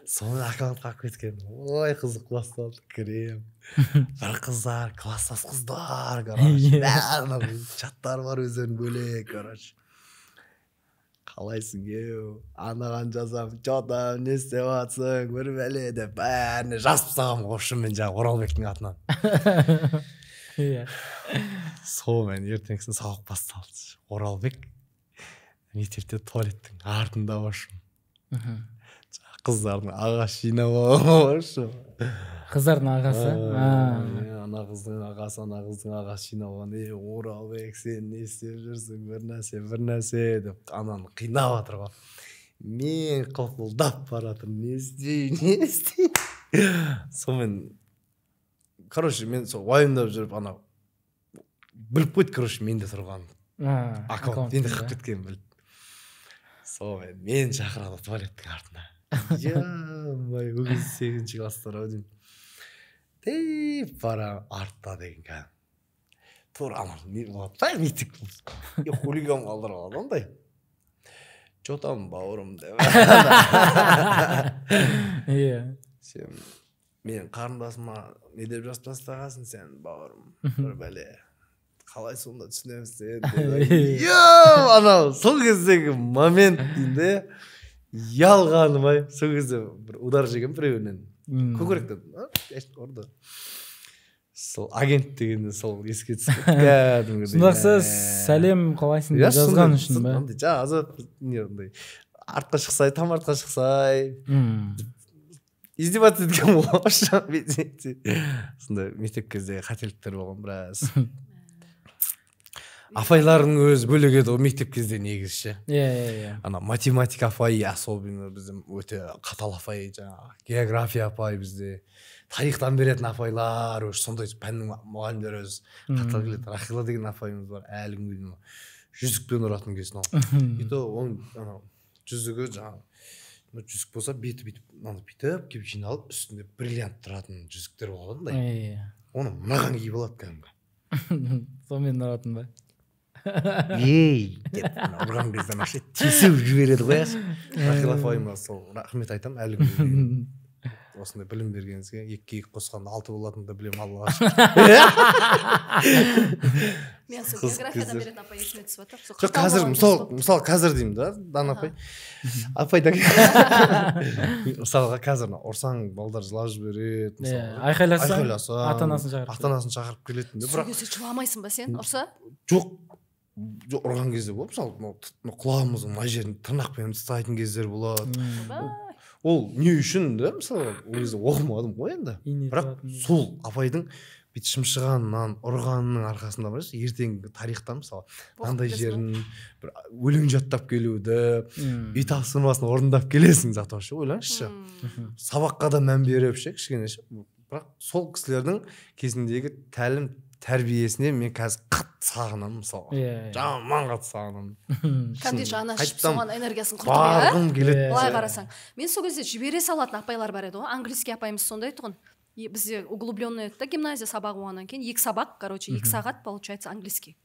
Сонымен аккаунт қалып кеткен. Ой, қызық басталды. Кіремін, бір қыздар, класстас қыздар, короче, бәрінің чаттары бар өздерінің бөлек. Короче, «Қалайсың, еу?» Анаған жазамын: «Че там, не істеп жатсың, бір бәле?» – деп бәріне жазып тастағанмын ғой шынымен, жаңағы Оралбектің атынан. Сонымен ертеңгісін сабақ басталды. Оралбек мектепте туалеттің артында, в общем, қыздардың ағасы жинап алған, в общем. Қыздардың ағасы. Ана қыздың ағасы, ана қыздың ағасы жинап алған. «Е, Оралбек, сен не істеп жүрсің, бір нәрсе, бір нәрсе?» – деп ананы қинап жатыр ғой. Мен қылқылдап бара жатырмын: «Не істеймін, не істеймін?» Сонымен, короче, мен сол уайымдап жүріп, ана біліп қойды, короче, менде тұрғанын. Аккаунт менде қалып кеткенін білді. Сонымен мені шақырады туалеттің артына. Ё-моё, ол кезде сегізінші класстар ау деймін. Тип барамын артта деген, кәдімгі тура ана не болады да, мектеп и хулиган қалдырып алады андай: «Че там, бауырым?» – деп. «Сен менің қарындасыма не деп жазып тастағансың сен, бауырым, бір бәле, қалай сонда түсінемін сен?» – деп. Анау сол кездегі момент деймін де, ұялғаным ай. Сол кезде бір удар жегенмін біреуінен, көкіректен ұрды. Сол агент дегенде сол еске түсіп кетті кәдімгідей. Сонда «Сәлем, қалайсың?» деп жазған үшін ба? Андай жазып, не, андай артқа шықсай, там артқа шықсай, издеваться еткен ғой. Сондай мектеп кездегі қателіктер болған біраз. Апайлардың өзі бөлек еді ғой мектеп кезде негізі ше. Иә. Ана математика апайы особенно бізде өте қатал апай, жаңағы география апай, бізде тарихтан беретін апайлар, өзі сондай пәннің мұғалімдері өзі қатал келеді. Рахила деген апайымыз бар, әлі күнге дейін жүзікпен ұратын кезін ал. И то оның анау жүзігі жаңағы жүзік болса беті бүйтіп мынаны бүйтіп келіп жиналып үстінде бриллиант тұратын жүзіктер болады андай. Иә. Оны мынаған киіп алады кәдімгі. Сонымен ұратын ба? Ей деп ұрған кезде ана тесіп жібереді ғой. Рахила апайыма сол рахмет айтамын әлі күнге дейін. Осындай білім бергеніңізге, 2-ге 2 қосқанда 6 болатынын да білемін, Аллаға шүкір. Мен сол географиядан беретін апай есіме түсіп жатыр. Жоқ, қазір мысалы қазір деймін да, Дана апай. Апай да мысалға қазір ұрсаң балдар жылап жібереді, мысалы айқайласаң ата-анасын шақырып, ата-анасын шақырып келетін де. Бірақ сол кезде жыламайсың ба сен ұрса? Жоқ, ұрған кезде болады, мысалы құлағымыздың мына жерін тырнақпен ұстайтын кездер болады. Ол не үшін да, мысалы ол кезде оқымадым ғой енді. Бірақ сол апайдың бүйтіп шымшығанынан, ұрғанының арқасында бар, ертеңгі тарихта мысалы мынандай жерін бір өлең жаттап келуді, үй тапсырмасын орындап келесің зато ше, ойлаңызшы. Сабаққа да мән беріп ше, кішкене ше. Бірақ сол кісілердің кезіндегі тәлім тәрбиесіне мен қазір қатты сағынамын мысалға. Жаман қатты сағынамын. Кәдімгідей жаны ашып, соған энергиясын құртып, барғым келеді. Былай қарасаң, мен сол кезде жібере салатын апайлар бар еді ғой. Английский апайымыз сондай тұғын. Бізде углубленный еді да гимназия сабағы болғаннан кейін 2 сабақ, короче, 2 сағат получается английский.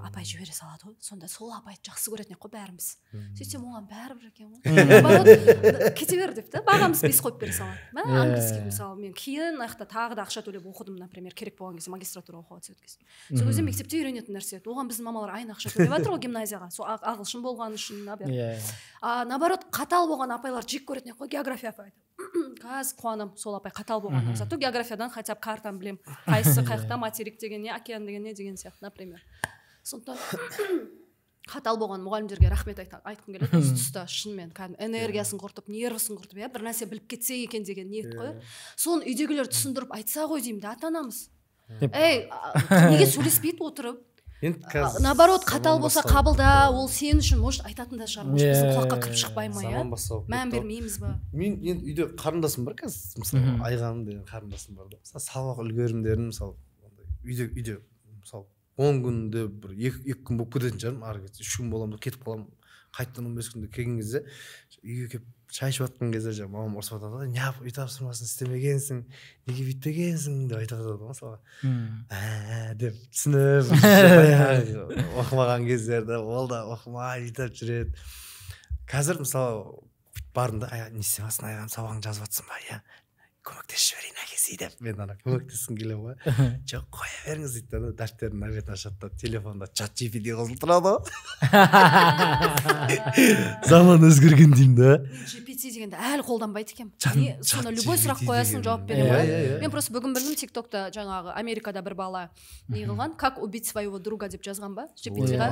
Апай жібере салады ғой. Сонда сол апайды жақсы көретін едік қой бәріміз. Сөйтсем оған бәрібір екен ғой. Кете бер деп та, бағамыз 5 қойып бере салады. Мә, английский мысалы мен кейін аяқта тағы да ақша төлеп оқыдым, например, керек болған кезде магистратура оқуға түсетін кезде. Сол кезде мектепте үйренетін нәрсе еді. Оған біздің мамалар айына ақша төлеп жатыр ғой гимназияға. Сол ағылшын болған үшін, например. А наоборот, қатал болған апайлар жек көретін едік қой география апайды. Қазір қуанам сол апай қатал болған. Зато географиядан хотя бы картаны білем. Қайсысы қаяқта, материк деген не, океан деген не деген сияқты, например. Сондықтан қатал болған мұғалімдерге рахмет айтқым келеді. Осы тұста шынымен кәдімгі энергиясын құртып, нервысын құртып, иә, бір нәрсе біліп кетсе екен деген ниет қой. Соны үйдегілер түсіндіріп айтса ғой деймін да, ата-анамыз. Ей, неге сөйлеспейді отырып? Наоборот, қатал болса қабылда, ол сен үшін, может, айтатын да шығар, может, біздің құлаққа кіріп шықпай ма, иә? Мән бермейміз ба? Мен енді үйде қарындасым бар қазір, мысалы, Айғаным деген қарындасым бар да. Мысалы, сабақ үлгерімдерін, мысалы, үйде, мысалы, 10 күнде бір 2 күн болып кететін шығармын, ары кетсе 3 күн боламын да кетіп қаламын. Қайтадан 15 күнде келген кезде үйге келіп шай ішіп жатқан кезде жаңағы мамам ұрсып жатады ғой, неғып үй тапсырмасын істемегенсің, неге бүйтпегенсің деп айтып жатады ғой мысалға. Деп түсініп оқымаған кездерді ол да оқымай бүйтіп жүреді. Қазір мысалы бардым да, не істеп жатсың Айғаным, сабағыңды жазып жатсың ба, иә, көмектесіп жіберейін әкесі деп. Мен ана көмектескім келе ғой. Жоқ, қоя беріңіз дейді да, дәптердің мына бетін ашады да, телефонда чат GPT қосылып тұрады ғой. Заман өзгерген деймін да. GPT дегенді әлі қолданбайды екенмін. Соны любой сұрақ қоясың, жауап бере ғой. Мен просто бүгін білдім, TikTokта жаңағы Америкада бір бала не қылған, как убить своего друга деп жазған ба GPT-ға.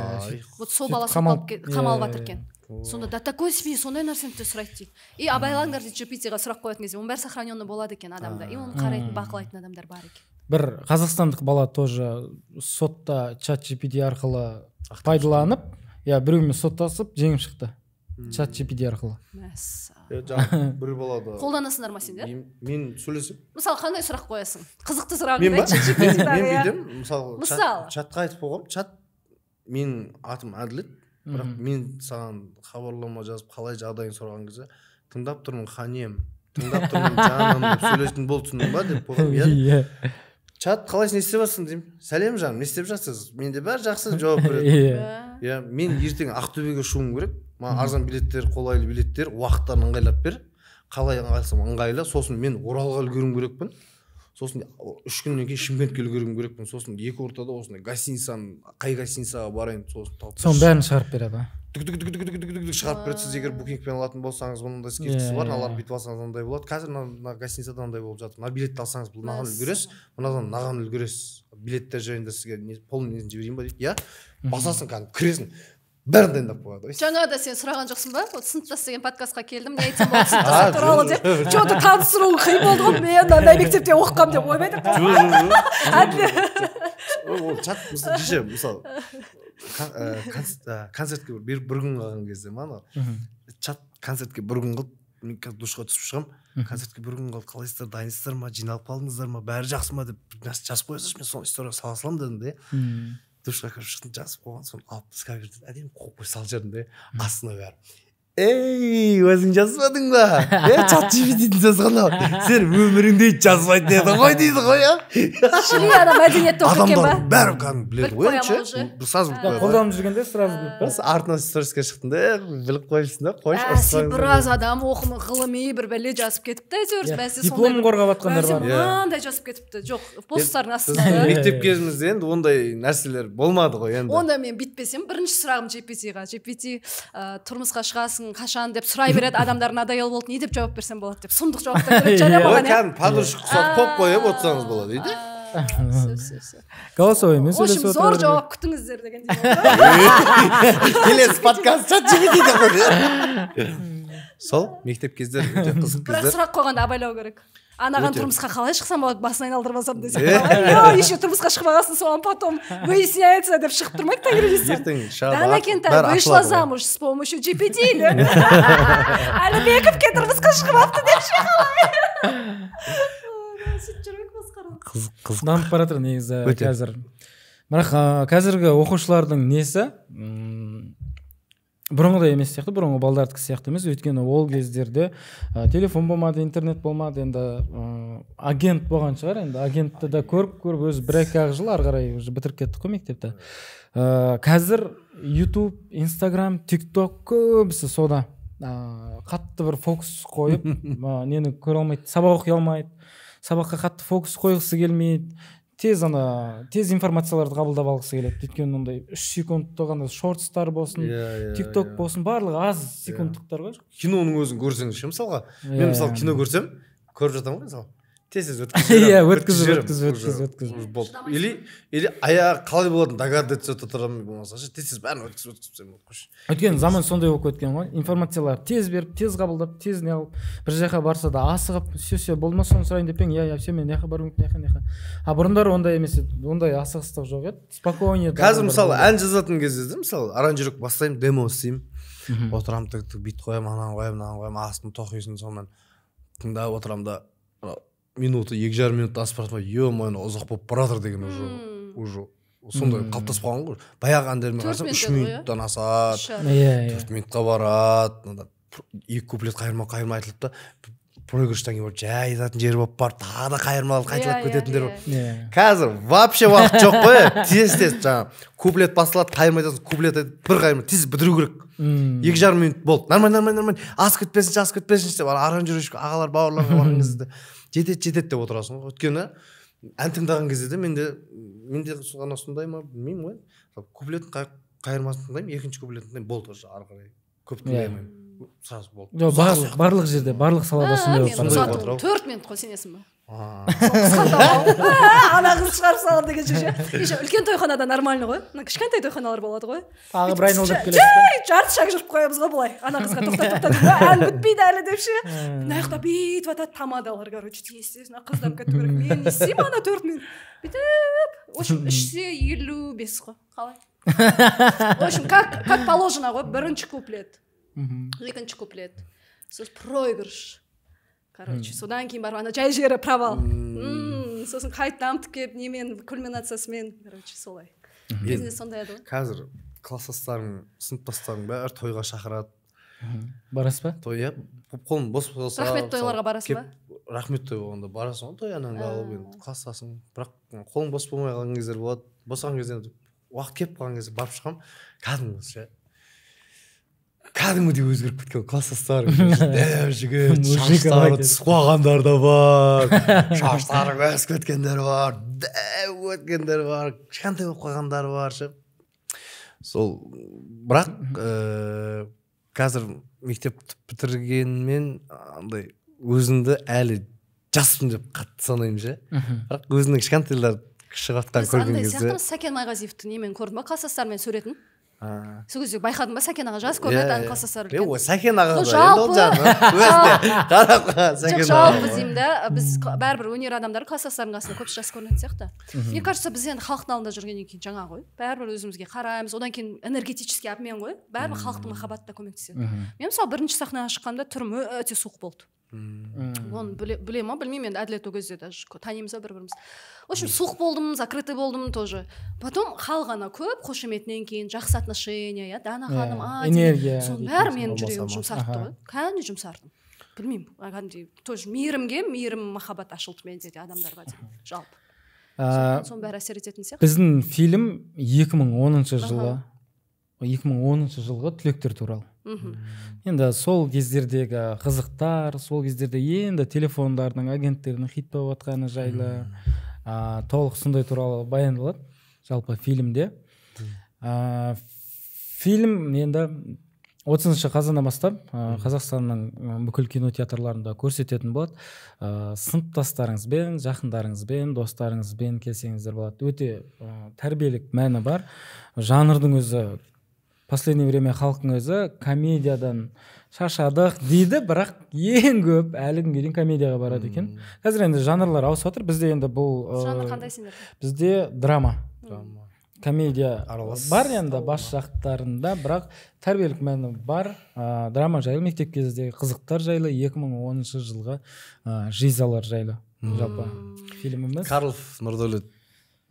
Вот сол бала қамалып жатыр екен. Сонда до такой степени сондай нәрсені де сұрайды дейді. И абайлаңдар дейді GPT-ға сұрақ қоятын кезде, оның бәрі сохраненный болады екен адамда. И оны қарайтын, бақылайтын адамдар бар екен. Бір қазақстандық бала тоже сотта чат GPT арқылы пайдаланып, я біреумен соттасып жеңіп шықты. Чат GPT арқылы. Мәссаған. Бір балада. Қолданасыңдар ма сендер? Мен сөйлесіп. Мысалы, қандай сұрақ қоясың? Қызықты сұрағыңды айтшы GPT-ға. Мен бүйтемін, мысалы, чатқа айтып қойғам, чат менің атым Әділет. Бірақ мен саған хабарлама жазып қалай жағдайын сұраған кезде тыңдап тұрмын ханым, тыңдап тұрмын жаным деп сөйлейтін бол, түсіндің ба деп қойғам. Иә. Чат қалайсың, не істеп жатсың деймін. Сәлем жаным, не істеп жатсыз? Менде бәрі жақсы жауап береді. Иә, мен ертең Ақтөбеге ұшуым керек. Маған арзан билеттер, қолайлы билеттер, уақыттарын ыңғайлап бер. Қалай ыңғайласам ыңғайлы. Сосын мен Оралға үлгеруім керекпін. Сосын 3 күннен кейін Шымкентке үлгеруім керекпін. Сосын екі ортада осындай гостиницаны, қай гостиницаға барайын, сосын тауып. Соның бәрін шығарып береді. Түк-түк-түк-түк-түк шығарып береді. Сіз егер букингпен алатын болсаңыз, мынандай скидкасы бар, мыналарды бүйтіп алсаңыз мынандай болады. Қазір мына гостиницада мынандай болып жатыр. Мына билетті алсаңыз, бұл мынаған үлгересіз, мынадан мынаған үлгересіз. Билеттер жайында сізге полный несін жіберейін ба дейді. Иә, басасың кәдімгі, кіресің. Бәрін дайындап қояды. Жаңа да сен сұраған жоқсың ба? Вот сыныптас деген подкастқа келдім, не айтсам болады сыныптас туралы деп. Чё-то таныстыруың қиын болды ғой, мен андай мектепте оқығам деп ойбай деп. Жоқ. Ол чат мысалы кеше мысалы Концертке бір күн қалған кезде ма, анау чат, концертке бір күн қалды, мен қазір душқа түсіп шығамын, концертке бір күн қалды, қалайсыздар, дайынсыздар ма, жиналып қалдыңыздар ма, бәрі жақсы ма деп бір нәрсе жазып қоя салшы, мен соны историяға сала саламын дедім де. Душқа кіріп шықтым, жазып қойған, соны алып скаверден әдемі қойып қойып салып жібердім де. Астына бәрі: «Ей, өзің жазбадың ба, е, чат GPT жазған ау, сен өміріңде жазбайтын едің ғой», — дейді ғой, иә. Шли, ана мәдениетті оқып кеткен ба? Адамдар бәрі кәдімгі біледі Біліп ғой қоя енді ма ше. уже? Сразу біліп қояды ғой. Қолданып жүргенде сразу біліп па? Бас артынан сториске шықтым да, біліп қойыпсың да, қойшы, Ә, сен ұрыспаңыздар. Біраз адам оқымы, ғылыми бір бәле жазып кетіпті әйтеуір. Иә, Бәсе дипломын қорғап жатқандар бәсе бар. Иә. Мынандай жазып кетіпті, жоқ, посттардың Біздің астына. мектеп кезімізде енді ондай нәрселер болмады ғой енді. Онда мен бүйтпесем, бірінші сұрағым GPT-ға: «GPT, тұрмысқа шығасың қашан?» деп сұрай береді адамдар, надоел болды, не деп жауап берсем болады деп, сұмдық жауаптар береді жария Ой, маған, иә. кәдімгі подружка ұқсатып қойып қойып отырсаңыз болады үйде. Все, все, все. Голосовоймен В общем, сөйлесіп зор отыра беру. Жауап күтіңіздер дегендей болды. Келесі подкаст чат GPT деп қой. Сол мектеп кездері өте қызық Бірақ кездер. сұрақ қойғанда абайлау керек: «Анаған Өте. тұрмысқа қалай шықсам болады, басын айналдырмасам?» десе, Е. «Ё, еще тұрмысқа шықпағансың, соған потом выясняется» деп шығып тұрмайды Тангрилистан. Ертең шығады, Дана Кентай бәрі вышла ашылады ғой. замуж с помощью GPT или Әлібековке тұрмысқа шығып алыпты деп ше, қалай сөйтіп жүрмек, масқара. Қызық, қызық. Дамып бара жатыр негізі. Өте. Қазір бірақ қазіргі оқушылардың несі бұрынғыдай емес сияқты, бұрынғы балдардікі сияқты емес, өйткені ол кездерде телефон болмады, интернет болмады. Енді агент болған шығар, енді агентті да көріп көріп өзі бір екі ақ жыл, ары қарай уже бітіріп кеттік қой мектепті. Қазір Ютуб, Инстаграм, Тик Ток, көбісі сода қатты бір фокус қойып, нені көре алмайды, сабақ оқи алмайды, сабаққа қатты фокус қойғысы келмейді, тез ана тез информацияларды қабылдап алғысы келеді, өйткені ондай 3 секундтық ана шортстар болсын, Иә, иә, Тик Ток иә. болсын, барлығы аз секундтықтар ғой. Киноның өзін көрсеңіз ше, мысалға, мен мысалы кино көрсем, көріп жатамын ғой, мысалы, тез тез өткізіп Иә, жіберемін, өткізіп, жіберемін, өткізіп, уже, өткізіп, өткізіп. уже болды. Или аяғы қалай болатынын догадываться етіп отырамын, болмаса ше, тез тез бәрін өткізіп өткізіп тастаймын, қойшы. Өйткені заман сондай болып кеткен ғой, информациялар тез беріп, тез қабылдап, тез не қылып, бір жаққа барса да асығып, все, все болды ма, соны сұрайын деп пе ең, иә, иә, все, мен мына жаққа баруым керек, мына жаққа, мына жаққа. А бұрындары ондай емес еді, ондай асығыстық жоқ еді, спокойнее. Қазір мысалы ән жазатын кезде де, мысалы, аранжировка бастаймын, демо істеймін, отырамын, тік тік бүйтіп қоямын, ананы қоямын, мынаны қоямын, астын тоқисың, сонымен тыңдап отырамын да, ана минуты 2,5 минут асып бара жатыр, е мое, ұзақ болып бара жатыр деген уже сондай қалыптасып қалған ғой. Баяғы әндеріме 4 қарасам, минут 3 еді ғой, иә? минуттан асады. Үш. Иә, иә. 4 минутқа барады, мынада екі куплет қайырма қайырма айтылып та, проигрыштан кейін барып жай айтатын жері болып барып, тағы да қайырмалы қайталап кететіндер бар. Қазір вообще уақыт жоқ қой, тез тез жаңағы куплет басталады, қайырма айтасың, куплет айтып, бір қайырма тез бітіру керек. 2,5 минут болды, нормально, нормально, нормально, асып кетпесінші, асып кетпесінші деп, ана аранжировщик ағалар, бауырларға барған кезде жетеді, жетеді деп отырасың ғой. Өйткені ән тыңдаған кезде де менде ғана сондай ма, білмеймін ғой, куплеттің қайырмасын тыңдаймын, екінші куплетін тыңдаймын, болды, уже ары қарай көп тыңдай алмаймын, сразу болды. Жоқ, барлық жерде, барлық салада сондай болып Мен бара Сондай жатыр. болып ұзату жатыр. 4 минут қой, сенесің ба? А, Қысқартамын, ана қыз шығарып саламын дегенше ше. Еще үлкен тойханада нормально ғой, мына кішкентай тойханалар болады ғой. Тағы бір айналдырып келесіз ба? Жай жарты шаг жүріп қоямыз ғой былай, ана қызға: «Тоқта, тоқта», — деп, «ән бітпейді әлі», — деп ше. Мына жақта бүйтіп жатады тамадалар, короче, тез тез мына қыздап кету керек. Мен не істеймін ана 4 минут бүйтіп? В общем, 3:55 қой, қалай, в общем, как положено ғой: бірінші куплет, екінші куплет, сосын проигрыш, короче, содан кейін барып ана жай жері провал. Сосын қайтадан келіп немен, кульминациясымен, короче, солай. Кезінде сондай еді ғой. Қазір класстастарың, сыныптастарың бәрі тойға шақырады. Барасыз ба? Той, иә, қолым бос болса. Рахмет тойларға барасың ба? Рахмет той болғанда барасың ғой, той анаңды алып, енді класстасың. Бірақ қолың бос болмай қалған кездер болады, босаған кезде, уақыт келіп қалған кезде барып шығамын. Кәдімгі ше, кәдімгідей өзгеріп кеткен класстастарым, дәу жігіт, Мужик. шаштары түсіп қалғандар да бар, шаштары өсіп кеткендер бар, дәу кеткендер бар, кішкентай болып қалғандар бар ше. Сол, бірақ қазір мектеп бітіргенмен андай өзімді әлі жаспын деп қатты санаймын ше. Бірақ өзімнің кішкентайлар шығып жатқанын Біз көрген андай кезде сияқтымыз. Сәкен Майғазиевті немен көрдің ба, класстастарымен суретін? Сол кезде байқадым ба, Сәкен аға жас көрінеді, ана класстастары үлкен. Сәкен аға да, жалпы Сәкен аға. Жалпы деймін да, біз бәрібір өнер адамдары класстастарының қасында көп жас көрінетін сияқты. Мне кажется, біз енді халықтың алдында жүргеннен кейін жаңа ғой, бәрібір өзімізге қараймыз, одан кейін энергетический обмен ғой, бәрібір халықтың махаббаты да көмектеседі. Мен мысалы бірінші сахнаға шыққанда түрім өте суық болды. Оны біле ма, білмеймін енді, Әділет ол кезде даже танимыз ба бір-бірімізді. В общем, суық болдым, закрытый болдым тоже. Потом халық ана көп қошеметінен кейін жақсы отношения, иә, Дана ханым, энергия, соның бәрі менің жүрегімді жұмсартты ғой. Кәдімгідей жұмсардым. Білмеймін, кәдімгідей тоже мейірімге, мейірім, махаббат ашылды менде де адамдарға деген жалпы. Соның бәрі әсер ететін сияқты. Біздің фильм 2010 жылы, 2010 жылғы түлектер туралы. Енді сол кездердегі қызықтар, сол кездерде енді телефондардың, агенттердің хит болып жатқаны жайлы, толық сондай туралы баяндалады жалпы фильмде. Фильм енді 30 қазаннан бастап Қазақстанның бүкіл кинотеатрларында көрсететін болады. Сыныптастарыңызбен, жақындарыңызбен, достарыңызбен келсеңіздер болады. Өте тәрбиелік мәні бар. Жанрдың өзі последнее время халықтың өзі комедиядан шаршадық дейді, бірақ ең көп әлі күнге дейін комедияға барады екен. Қазір енді жанрлар ауысып жатыр. Бізде енді бұл жанр қандай сендерде? Бізде драма. Комедия бар енді бас жақтарында, бірақ тәрбиелік мәні бар. Драма жайлы, мектеп кезіндегі қызықтар жайлы, 2010 жылғы жизалар жайлы жалпы фильміміз. Карлов Нұрдәулет.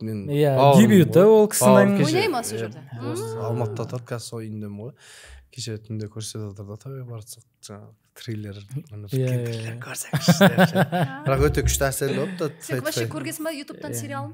Иә, дебюті ол кісінің. Ойнай ма сол жерде? Алматыда тұрып, қазір сол үйіндемін ғой. Кеше түнде көрсетіп жатыр да, тауға барсақ, жаңағы триллер, триллер көрсеңізші. Бірақ өте күшті әсерлі болыпты. Сен вообще көргенсің ба ютубтан сериалын?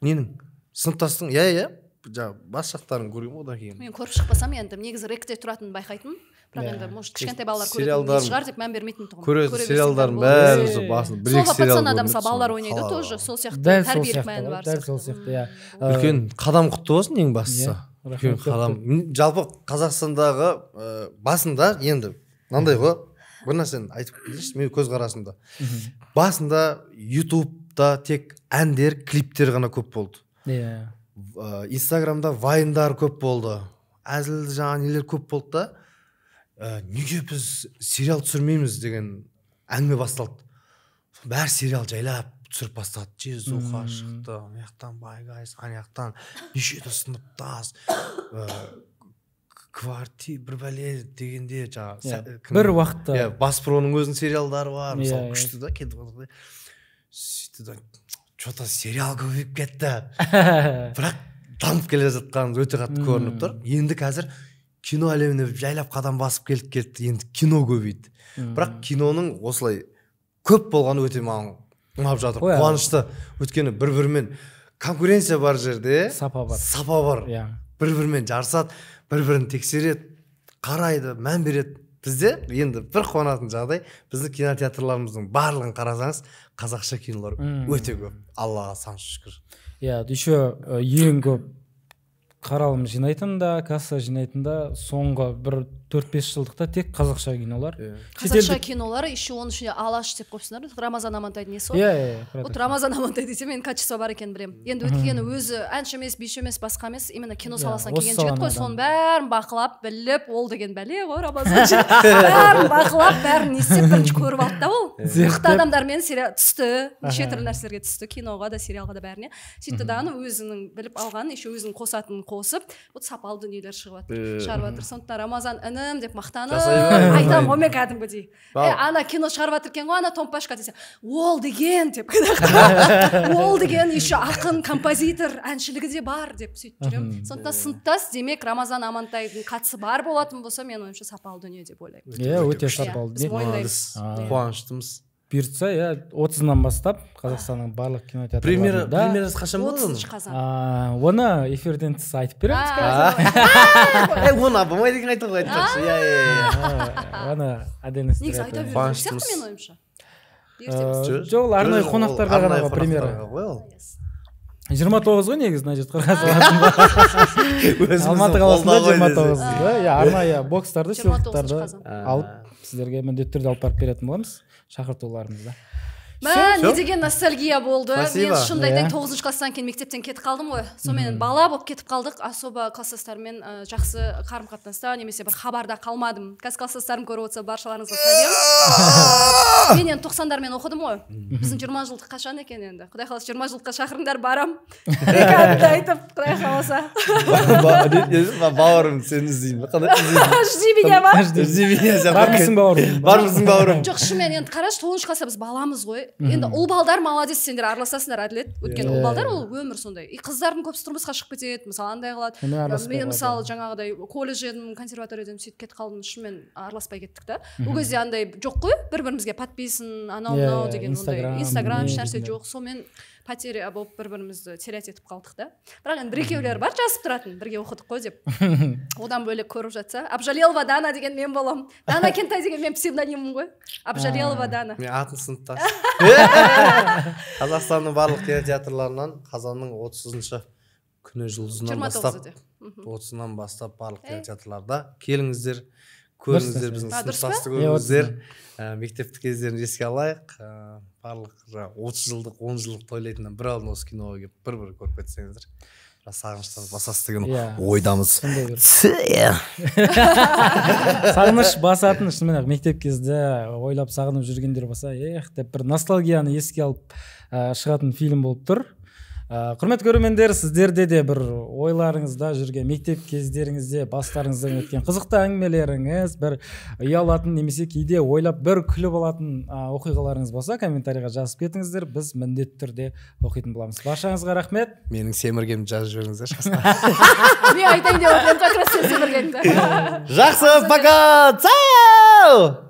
Ненің? Сыныптастың, иә, жаңағы бас жақтарын көргенмін одан кейін. Мен көріп шықпасам енді, негізі ректе тұратынын байқайтынмын. Бірақ енді, может, кішкентай балалар көретін шығар деп мән бермейтін тұғым. Көретін сериалдардың бәрі сол басында бір екі сериал көрінеді. Мысалы, балалар ойнайды тоже, сол сияқты тәрбиелік мәні бар. Дәл сол сияқты, иә. Үлкен қадам құтты болсын ең бастысы. Үлкен қадам. Жалпы Қазақстандағы басында енді мынандай ғой, бір нәрсені айтып кетейінші, менің көзқарасымда. Басында ютубта тек әндер, клиптер ғана көп болды. Иә. Инстаграмда вайндар көп болды. Әзіл жаңа нелер көп болды да. Неге біз сериал түсірмейміз деген әңгіме басталды. Бәрі сериал жайлап түсіріп бастады. Жезуха шықты, ана жақтан Байгайс, ана жақтан неше сыныптас, кварти бір бәле дегенде жаңағы бір уақытта Бас Проның өзінің сериалдары бар, мысалы, күшті да кетіп. Сөйтті да, что-то сериал көбейіп кетті. Бірақ дамып келе жатқанымыз өте қатты көрініп тұр. Енді қазір кино әлеміне жайлап қадам басып келді, енді кино көбейді. Бірақ киноның осылай көп болғаны өте маған ұнап жатыр, қуанышты. Өйткені бір-бірімен конкуренция бар жерде сапа бар. Сапа бар. Бір-бірімен жарысады, бір-бірін тексереді, қарайды, мән береді. Бізде енді бір қуанатын жағдай, біздің кинотеатрларымыздың барлығын қарасаңыз, қазақша кинолар өте көп. Аллаға сан шүкір. Иә, еще ең көп қаралым жинайтын да, касса жинайтын да соңғы бір 4-5 жылдықта тек қазақша кинолар. Қазақша кинолар, еще оның ішінде Алаш деп қойыпсыңдар. Рамазан Амантайдың несі ғой? Иә. Вот Рамазан Амантай десе, менің качество бар екенін білемін. Енді өйткені өзі әнші емес, биші емес, басқа емес, именно кино саласынан келген жігіт қой, соның бәрін бақылап, біліп, ол деген бәле ғой Рамазан. Бәрін бақылап, бәрін не істеп, бірінші көріп алды да ол. Мықты адамдармен түсті, неше түрлі нәрселерге түсті, киноға да, сериалға да, бәріне. Сөйтті дағы өзінің біліп алғанын, еще өзінің қосатынын қосып, вот сапалы дүниелер шығып жатыр, шығарып жатыр. Сондықтан Рамазан інім деп мақтанып айтамын ғой мен кәдімгідей. Ана кино шығарып жатыр екен ғой, ана Томпашка десе, ол деген деп. Ол деген еще ақын, композитор, әншілігі де бар деп сөйтіп жүремін. Сондықтан сыныптас, демек Рамазан Амантайдың қатысы бар болатын болса, менің ойымша сапалы дүние деп ойлаймын. Иә, өте сапалы дүние. Қуаныштымыз. Бұйыртса, иә, 30-нан бастап Қазақстанның барлық кинотеатрларында. Премьерасы қашан болады оның? 30 қазан. Оны эфирден тыс айтып береміз қазір. Оны болмайды екен айтуға, айтпақшы. Иә. Оны отдельно. Негізі айта беру сияқты менің ойымша. Жоқ, ол арнайы қонақтарға ғана премьера. 29 ғой негізі, мына жерде Алматы қаласында 29. Иә, арнайы бокстарды, сыйлықтарды алып сіздерге міндетті түрде алып барып беретін боламыз, шақыртуларымызды. Мә, не Всё. деген ностальгия болды! Мен Спасибо. шынымды айтайын, Иә. тоғызыншы класстан кейін мектептен кетіп қалдым ғой. Сонымен бала болып кетіп қалдық, особо класстастарыммен жақсы қарым қатынаста немесе бір хабарда қалмадым. Қазір класстастарым көріп отырса, баршаларыңызға сәлем. Мен енді 90-дармен оқыдым ғой. Біздің 20 жылдық қашан екен енді? Құдай қаласа, 20 жылдыққа шақырыңдар, барам, екі айтып, құдай қаласа. Бауырым, сені іздеймін. Қалай іздеймін? Жди меня ма? Жди меня сияқты. Бармысың, бауырым? Бармысың, бауырым? Жоқ, шынымен, енді қарашы, тоғызыншы класста біз баламыз ғой енді. Ұл балдар молодец, сендер араласасыңдар, Әділет, өйткені ұл балдар ол өмір сондай. И қыздардың көбісі тұрмысқа шығып кетеді, мысалы, андай қылады. Сонымен араласпай Мен қалады. мысалы, жаңағыдай колледж едім, консерватория едім, сөйтіп кетіп қалдым. Шынымен араласпай кеттік та. Ол кезде андай жоқ қой, бір бірімізге подписан, анау мынау деген ондай Инстаграм, Инстаграм, не ешнәрсе дейтіндер. жоқ. Сонымен потеря болып, бір бірімізді терять етіп қалдық та. Бірақ енді бір екеулер бар жазып тұратын, бірге оқыдық қой деп. Одан бөлек көріп жатса, Абжалелова Дана деген мен боламын. Дана Кентай деген менің псевдонимім ғой, Абжалелова Дана. Мен атын сыныптас. Қазақстанның барлық кинотеатрларынан қазанның 30-шы күні жұлдызынан жиырма бастап, тоғызы де. 30-ынан бастап барлық Ей. кинотеатрларда. Келіңіздер, көріңіздер, біздің А, дұрыс па? сыныптасты Иә, көріңіздер. Мектептік кездерін еске алайық. Барлық жаңағы 30 жылдық, 10 жылдық тойлайтыннан бір алдын осы киноға келіп, бір бір көріп кетсеңіздер, біраз сағыныштан басасыз деген ойдамыз. Сондай бір сағыныш басатын, шынымен ақ мектеп кезде ойлап, сағынып жүргендер болса, эх деп бір ностальгияны еске алып шығатын фильм болып тұр. Құрметті көрермендер, сіздерде де бір ойларыңызда жүрген, мектеп кездеріңізде бастарыңыздан өткен қызықты әңгімелеріңіз, бір ұялатын немесе кейде ойлап бір күліп алатын оқиғаларыңыз болса, комментарийға жазып кетіңіздер, біз міндетті түрде оқитын боламыз. Баршаңызға рахмет. Менің семіргенімді жазып жіберіңіздерші. Мен айтайын деп отырмын, как раз сен семіргеніңді. Жақсы, пока. Цао.